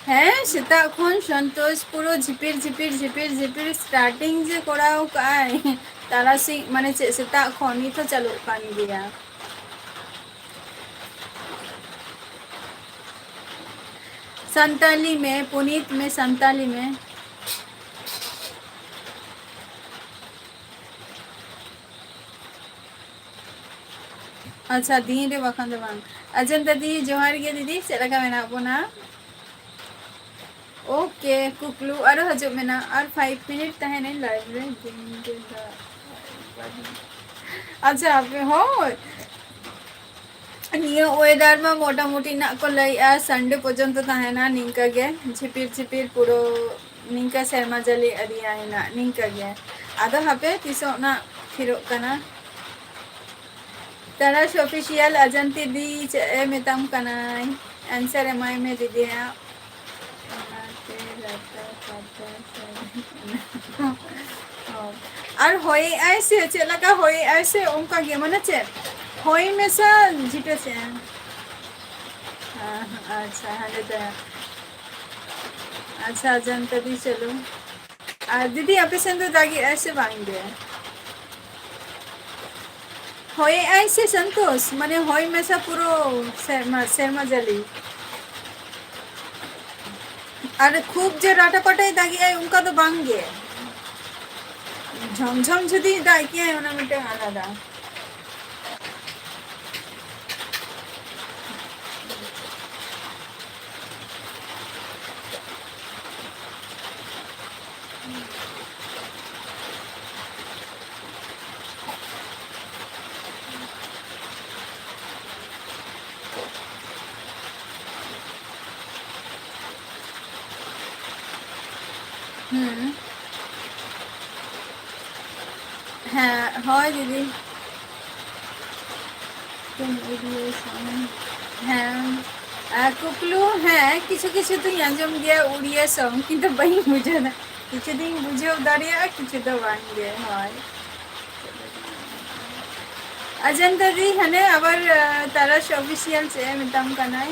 ᱦᱮᱸ, ᱥᱮᱛᱟᱜ ᱠᱷᱚᱱ ᱥᱚᱱᱛᱳᱥ ᱯᱩᱨᱟᱹ ᱡᱷᱤᱯᱤᱨ, ᱡᱷᱤᱯᱤᱨ, ᱡᱷᱤᱯᱤᱨ, ᱡᱷᱤᱯᱤᱨ starting ᱡᱮ ᱠᱚᱨᱟᱣ ᱠᱟᱜᱼᱟᱭ, ᱛᱟᱨᱟᱥᱤᱧ, ᱢᱟᱱᱮ ᱪᱮᱫ, ᱥᱮᱛᱟᱜ ᱠᱷᱚᱱ ᱱᱤᱛ ᱦᱚᱸ ᱪᱟᱹᱞᱩᱜ ᱠᱟᱱ ᱜᱮᱭᱟ᱾ ᱥᱟᱱᱛᱟᱞᱤ ᱢᱮ, ᱯᱩᱱᱤᱛ ᱢᱮ, ᱥᱟᱱᱛᱟᱞᱤ ᱢᱮ᱾ ᱟᱪᱪᱷᱟ, ᱫᱤᱱ ᱨᱮ ᱵᱟᱠᱷᱟᱱ ᱫᱚ ᱵᱟᱝ᱾ ᱟᱡᱚᱱᱛᱟ ᱫᱤ, ᱡᱚᱦᱟᱨ ᱜᱮ ᱫᱤᱫᱤ, ᱪᱮᱫ ᱞᱮᱠᱟ ᱢᱮᱱᱟᱜ ᱵᱚᱱᱟ? ᱳᱠᱮ, ᱠᱩᱠᱞᱩ ᱟᱨᱚ ᱦᱤᱡᱩᱜ ᱢᱮᱱᱟᱜ, ᱟᱨ five minute ᱛᱟᱦᱮᱱᱟᱹᱧ live ᱨᱮ᱾ ᱫᱤᱱ ᱨᱮ ᱫᱟᱜ ᱟᱪᱪᱷᱟ, ᱟᱯᱮ, ᱦᱳᱭ᱾ ᱱᱤᱭᱟᱹ weather ᱢᱟ ᱢᱚᱴᱟᱢᱩᱴᱤ ᱱᱟᱜ ᱠᱚ ᱞᱟᱹᱭᱮᱜᱼᱟ, Sunday ᱯᱚᱨᱡᱚᱱᱛᱚ ᱛᱟᱦᱮᱱᱟ ᱱᱤᱝᱠᱟᱹ ᱜᱮ, ᱡᱷᱤᱯᱤᱨ ᱡᱷᱤᱯᱤᱨ ᱯᱩᱨᱟᱹ ᱱᱤᱝᱠᱟᱹ ᱥᱮᱨᱢᱟ ᱡᱟᱹᱲᱤ ᱟᱹᱨᱤᱭᱟᱭ ᱱᱟᱜ ᱱᱤᱝᱠᱟᱹ ᱜᱮ᱾ ᱟᱫᱚ ᱦᱟᱯᱮ ᱛᱤᱥᱚᱜ ᱱᱟᱜ ᱛᱷᱤᱨᱚᱜ ᱠᱟᱱᱟ᱾ ᱛᱟᱨᱟᱥ Official, ᱟᱡᱟᱱᱛᱤ ᱫᱤ ᱪᱮᱫ ᱮ ᱢᱮᱛᱟᱢ ᱠᱟᱱᱟᱭ? answer ᱮᱢᱟᱭ ᱢᱮ ᱫᱤᱫᱤᱭᱟᱜ᱾ ᱚᱱᱟᱛᱮ ᱞᱟᱛᱟᱨ ᱯᱟᱛᱟᱨ ᱥᱟᱹᱨᱤ ᱠᱟᱱᱟ᱾ ᱚ᱾ ᱟᱨ ᱦᱚᱭᱮᱜᱼᱟᱭ ᱥᱮ ᱪᱮᱫ ᱞᱮᱠᱟ ᱦᱚᱭᱮᱜᱼᱟᱭ ᱥᱮ ᱚᱱᱠᱟ ᱜᱮ, ᱢᱟᱱᱮ ᱪᱮᱫ ᱦᱚᱭ ᱢᱮᱥᱟ ᱡᱷᱤᱴᱟᱹ ᱥᱮ? ᱦᱮᱸ, ᱟᱪᱪᱷᱟ, ᱦᱟᱸᱰᱮ ᱫᱚ᱾ ᱟᱪᱪᱷᱟ, ᱟᱡᱟᱱᱛᱟ ᱫᱤ, ᱪᱚᱞᱚ᱾ ᱟᱨ ᱫᱤᱫᱤ, ᱟᱯᱮ ᱥᱮᱱ ᱫᱚ ᱫᱟᱜᱮᱜᱼᱟᱭ ᱥᱮ ᱵᱟᱝ ᱜᱮ? ᱦᱚᱭᱮᱜᱼᱟᱭ ᱥᱮ ᱥᱚᱱᱛᱳᱥ? ᱢᱟᱱᱮ ᱦᱚᱭ ᱢᱮᱥᱟ ᱯᱩᱨᱟᱹ ᱥᱮᱨᱢᱟ, ᱥᱮᱨᱢᱟ ᱡᱟᱹᱲᱤ᱾ ᱟᱨ ᱠᱷᱩᱵ ᱡᱮ ᱨᱟᱴᱟᱯᱟᱴᱟᱭ ᱫᱟᱜᱮᱜᱼᱟᱭ, ᱚᱱᱠᱟ ᱫᱚ ᱵᱟᱝ ᱜᱮ᱾ ᱡᱷᱚᱢ ᱡᱷᱚᱢ ᱡᱩᱫᱤ ᱫᱟᱜ ᱠᱮᱭᱟᱭ, ᱚᱱᱟ ᱢᱤᱫᱴᱟᱝ ᱟᱞᱟᱫᱟ᱾ ᱦᱩᱸ᱾ ᱦᱮᱸ, ᱦᱳᱭ ᱫᱤᱫᱤ᱾ ᱛᱩᱢ ᱩᱲᱤᱭᱟ song᱾ ᱦᱮᱸ, ᱟᱨ ᱠᱩᱠᱞᱩ, ᱦᱮᱸ, ᱠᱤᱪᱷᱩ ᱠᱤᱪᱷᱩ ᱫᱩᱧ ᱟᱸᱡᱚᱢ ᱜᱮᱭᱟ ᱩᱲᱤᱭᱟ song, ᱠᱤᱱᱛᱩ ᱵᱟᱹᱧ ᱵᱩᱡᱷᱟᱹᱣ ᱫᱟ-, ᱠᱤᱪᱷᱩ ᱫᱩᱧ ᱵᱩᱡᱷᱟᱹᱣ ᱫᱟᱲᱮᱭᱟᱜᱼᱟ, ᱠᱤᱪᱷᱩ ᱫᱚ ᱵᱟᱝ ᱜᱮ, ᱦᱳᱭ᱾ ᱚᱡᱚᱱᱛᱟ ᱫᱤ, ᱦᱟᱱᱮ ᱟᱵᱟᱨ, ᱟᱸ, ᱛᱟᱨᱟᱥ Official ᱪᱮᱫ ᱮ ᱢᱮᱛᱟᱢ ᱠᱟᱱᱟᱭ?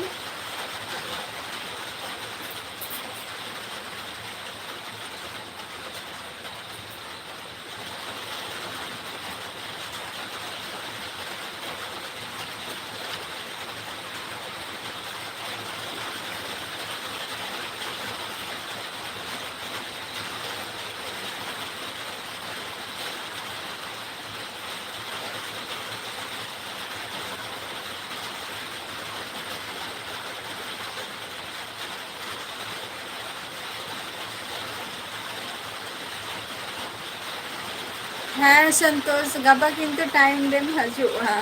ᱦᱮᱸ ᱥᱚᱱᱛᱳᱥ, ᱜᱟᱯᱟ ᱠᱤᱱᱛᱩ time ᱨᱮᱢ ᱦᱤᱡᱩᱜᱼᱟ᱾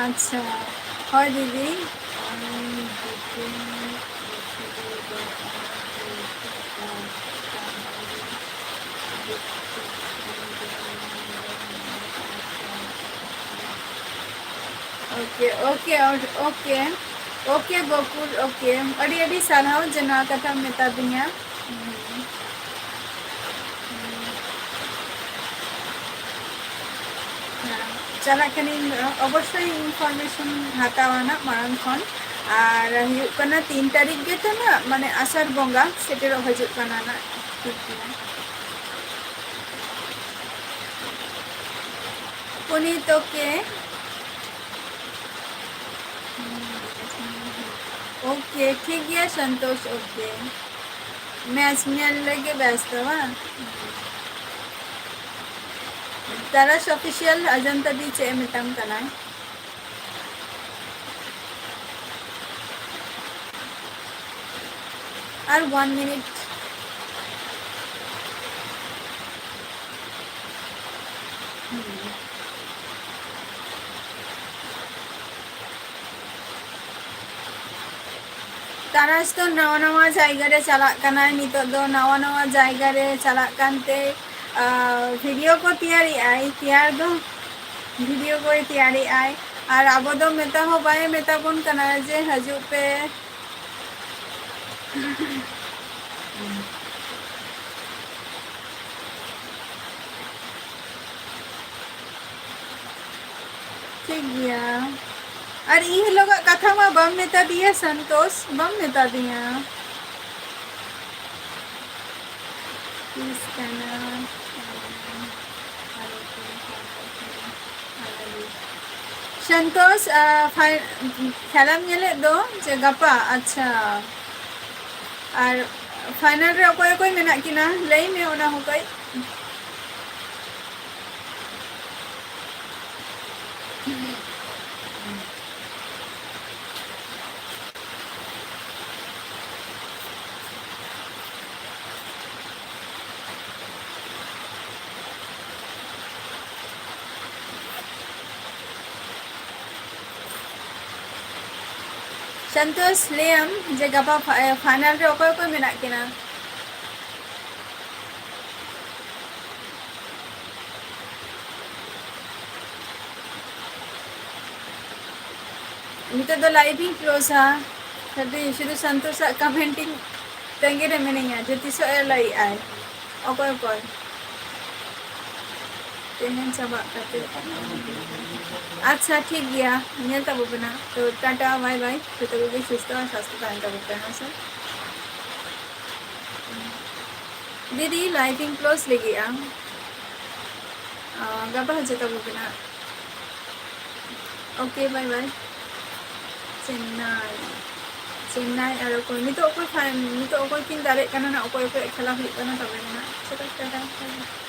ᱟᱪᱪᱷᱟ, ᱦᱳᱭ ᱫᱤᱫᱤ᱾ OK, OK, OK, OK Gokul, OK, ᱟᱹᱰᱤ ᱟᱹᱰᱤ ᱥᱟᱨᱦᱟᱣ ᱡᱮ ᱱᱚᱣᱟ ᱠᱟᱛᱷᱟᱢ ᱢᱮᱛᱟ ᱫᱤᱧᱟ᱾ ᱦᱩᱸ᱾ ᱦᱮᱸ, ᱪᱟᱞᱟᱜ ᱠᱟᱹᱱᱟᱹᱧ, ᱚᱵᱚᱥᱥᱳᱭ information ᱦᱟᱛᱟᱣᱟ ᱱᱟᱜ ᱢᱟᱲᱟᱝ ᱠᱷᱚᱱ᱾ ᱟᱨ ᱦᱩᱭᱩᱜ ᱠᱟᱱᱟ ᱛᱤᱱ ᱛᱟᱹᱨᱤᱠᱷ ᱜᱮᱛᱚ ᱱᱟᱜ, ᱢᱟᱱᱮ ᱟᱥᱟᱲ ᱵᱚᱸᱜᱟ ᱥᱮᱴᱮᱨᱚᱜ ᱦᱤᱡᱩᱜ ᱠᱟᱱᱟ ᱱᱟᱜ᱾ ᱴᱷᱤᱠ ᱜᱮᱭᱟ᱾ ᱯᱩᱱᱤᱛ, OK᱾ OK, ᱴᱷᱤᱠ ᱜᱮᱭᱟ ᱥᱚᱱᱛᱳᱥ, OK᱾ ᱢᱮᱪ ᱧᱮᱞ ᱨᱮᱜᱮ ᱵᱮᱥᱛᱚ ᱵᱟᱝ? ᱛᱟᱨᱟᱥ Official, ᱚᱡᱚᱱᱛᱟ ᱫᱤ ᱪᱮᱫ ᱮ ᱢᱮᱛᱟᱢ ᱠᱟᱱᱟᱭ? ᱟᱨ one minute᱾ ᱦᱩᱸ᱾ ᱛᱟᱨᱟᱥ ᱫᱚ ᱱᱟᱣᱟ ᱱᱟᱣᱟ ᱡᱟᱭᱜᱟ ᱨᱮ ᱪᱟᱞᱟᱜ ᱠᱟᱱᱟᱭ, ᱱᱤᱛᱚᱜ ᱫᱚ ᱱᱟᱣᱟ ᱱᱟᱣᱟ ᱡᱟᱭᱜᱟ ᱨᱮ ᱪᱟᱞᱟᱜ ᱠᱟᱱᱛᱮ, ᱟᱨ video ᱠᱚ ᱛᱮᱭᱟᱨᱮᱜᱼᱟᱭ, ᱛᱮᱭᱟᱨ ᱫᱚ video ᱠᱚᱭ ᱛᱮᱭᱟᱨᱮᱜᱼᱟᱭ᱾ ᱟᱨ ᱟᱵᱚ ᱫᱚ ᱢᱮᱛᱟ ᱦᱚᱸ ᱵᱟᱭ ᱢᱮᱛᱟ ᱵᱚᱱ ᱠᱟᱱᱟ ᱡᱮ ᱦᱤᱡᱩᱜ ᱯᱮ᱾ ᱴᱷᱤᱠ ᱜᱮᱭᱟ᱾ ᱟᱨ ᱤᱧ ᱦᱤᱞᱳᱜᱟᱜ ᱠᱟᱛᱷᱟ ᱢᱟ ᱵᱟᱢ ᱢᱮᱛᱟ ᱫᱤᱧᱟ ᱥᱚᱱᱛᱳᱥ, ᱵᱟᱢ ᱢᱮᱛᱟ ᱫᱤᱧᱟ᱾ ᱛᱤᱥ ᱠᱟᱱᱟ? ᱥᱚᱱᱛᱳᱥ, ᱟ, ᱯᱷᱟᱭ-, ᱠᱷᱮᱞᱟᱢ ᱧᱮᱞᱮᱫ ᱫᱚ ᱡᱮ ᱜᱟᱯᱟ? ᱟᱪᱪᱷᱟ᱾ ᱟᱨ final ᱨᱮ ᱚᱠᱚᱭ ᱚᱠᱚᱭ ᱢᱮᱱᱟᱜ ᱠᱤᱱᱟ? ᱞᱟᱹᱭ ᱢᱮ ᱚᱱᱟ ᱦᱚᱸ ᱠᱟᱹᱡ᱾ ᱥᱚᱱᱛᱳᱥ, ᱞᱟᱹᱭᱟᱢ ᱡᱮ ᱜᱟᱯᱟ ᱯᱷᱟ-, ᱮ, final ᱨᱮ ᱚᱠᱚᱭ ᱚᱠᱚᱭ ᱢᱮᱱᱟᱜ ᱠᱤᱱᱟ? ᱱᱤᱛᱚᱜ ᱫᱚ live ᱤᱧ closeᱟ᱾ ᱥᱟᱹᱨᱤ, ᱥᱩᱫᱷᱩ ᱥᱚᱱᱛᱳᱥᱟᱜ comment ᱤᱧ ᱛᱟᱺᱜᱤ ᱨᱮ ᱢᱤᱱᱟᱹᱧᱟ ᱡᱮ ᱛᱤᱥᱚᱜ ᱮ ᱞᱟᱹᱭᱮᱜᱼᱟᱭ᱾ ᱚᱠᱚᱭ ᱚᱠᱚᱭ? ᱛᱮᱦᱮᱧ ᱪᱟᱵᱟᱜ ᱠᱟᱛᱮ᱾ ᱟᱪᱪᱷᱟ, ᱴᱷᱤᱠ ᱜᱮᱭᱟ, ᱧᱮᱞ ᱛᱟᱵᱚ ᱯᱮ ᱱᱟᱜ᱾ ᱛᱚ, ᱴᱟᱴᱟ, bye bye, ᱡᱚᱛᱚ ᱠᱚᱜᱮ ᱥᱩᱥᱛᱷᱚ ᱟᱨ ᱥᱟᱥᱛᱷᱚ ᱛᱟᱦᱮᱱ ᱛᱟᱵᱚ ᱯᱮ, ᱦᱮᱸ ᱥᱮ? ᱫᱤᱫᱤ, live ᱤᱧ close ᱞᱟᱹᱜᱤᱫᱼᱟ᱾ ᱟᱸ, ᱜᱟᱯᱟ ᱦᱤᱡᱩᱜ ᱛᱟᱵᱚ ᱯᱮ ᱱᱟᱜ᱾ Okay, bye bye᱾ Chennai, Chennai ᱟᱨ ᱚᱠᱚᱭ, ᱱᱤᱛᱚᱜ ᱚᱠᱚᱭ ᱯᱷᱟᱭ-, ᱱᱤᱛᱚᱜ ᱚᱠᱚᱭ ᱠᱤᱱ ᱫᱟᱲᱮᱜ ᱠᱟᱱᱟ ᱱᱟᱜ, ᱚᱠᱚᱭ ᱚᱠᱚᱭᱟᱜ ᱠᱷᱮᱞᱟ ᱦᱩᱭᱩᱜ ᱠᱟᱱᱟ, ᱛᱚᱵᱮ ᱱᱟᱜ᱾ ᱪᱚᱞᱚ, ᱴᱟᱴᱟ, bye bye᱾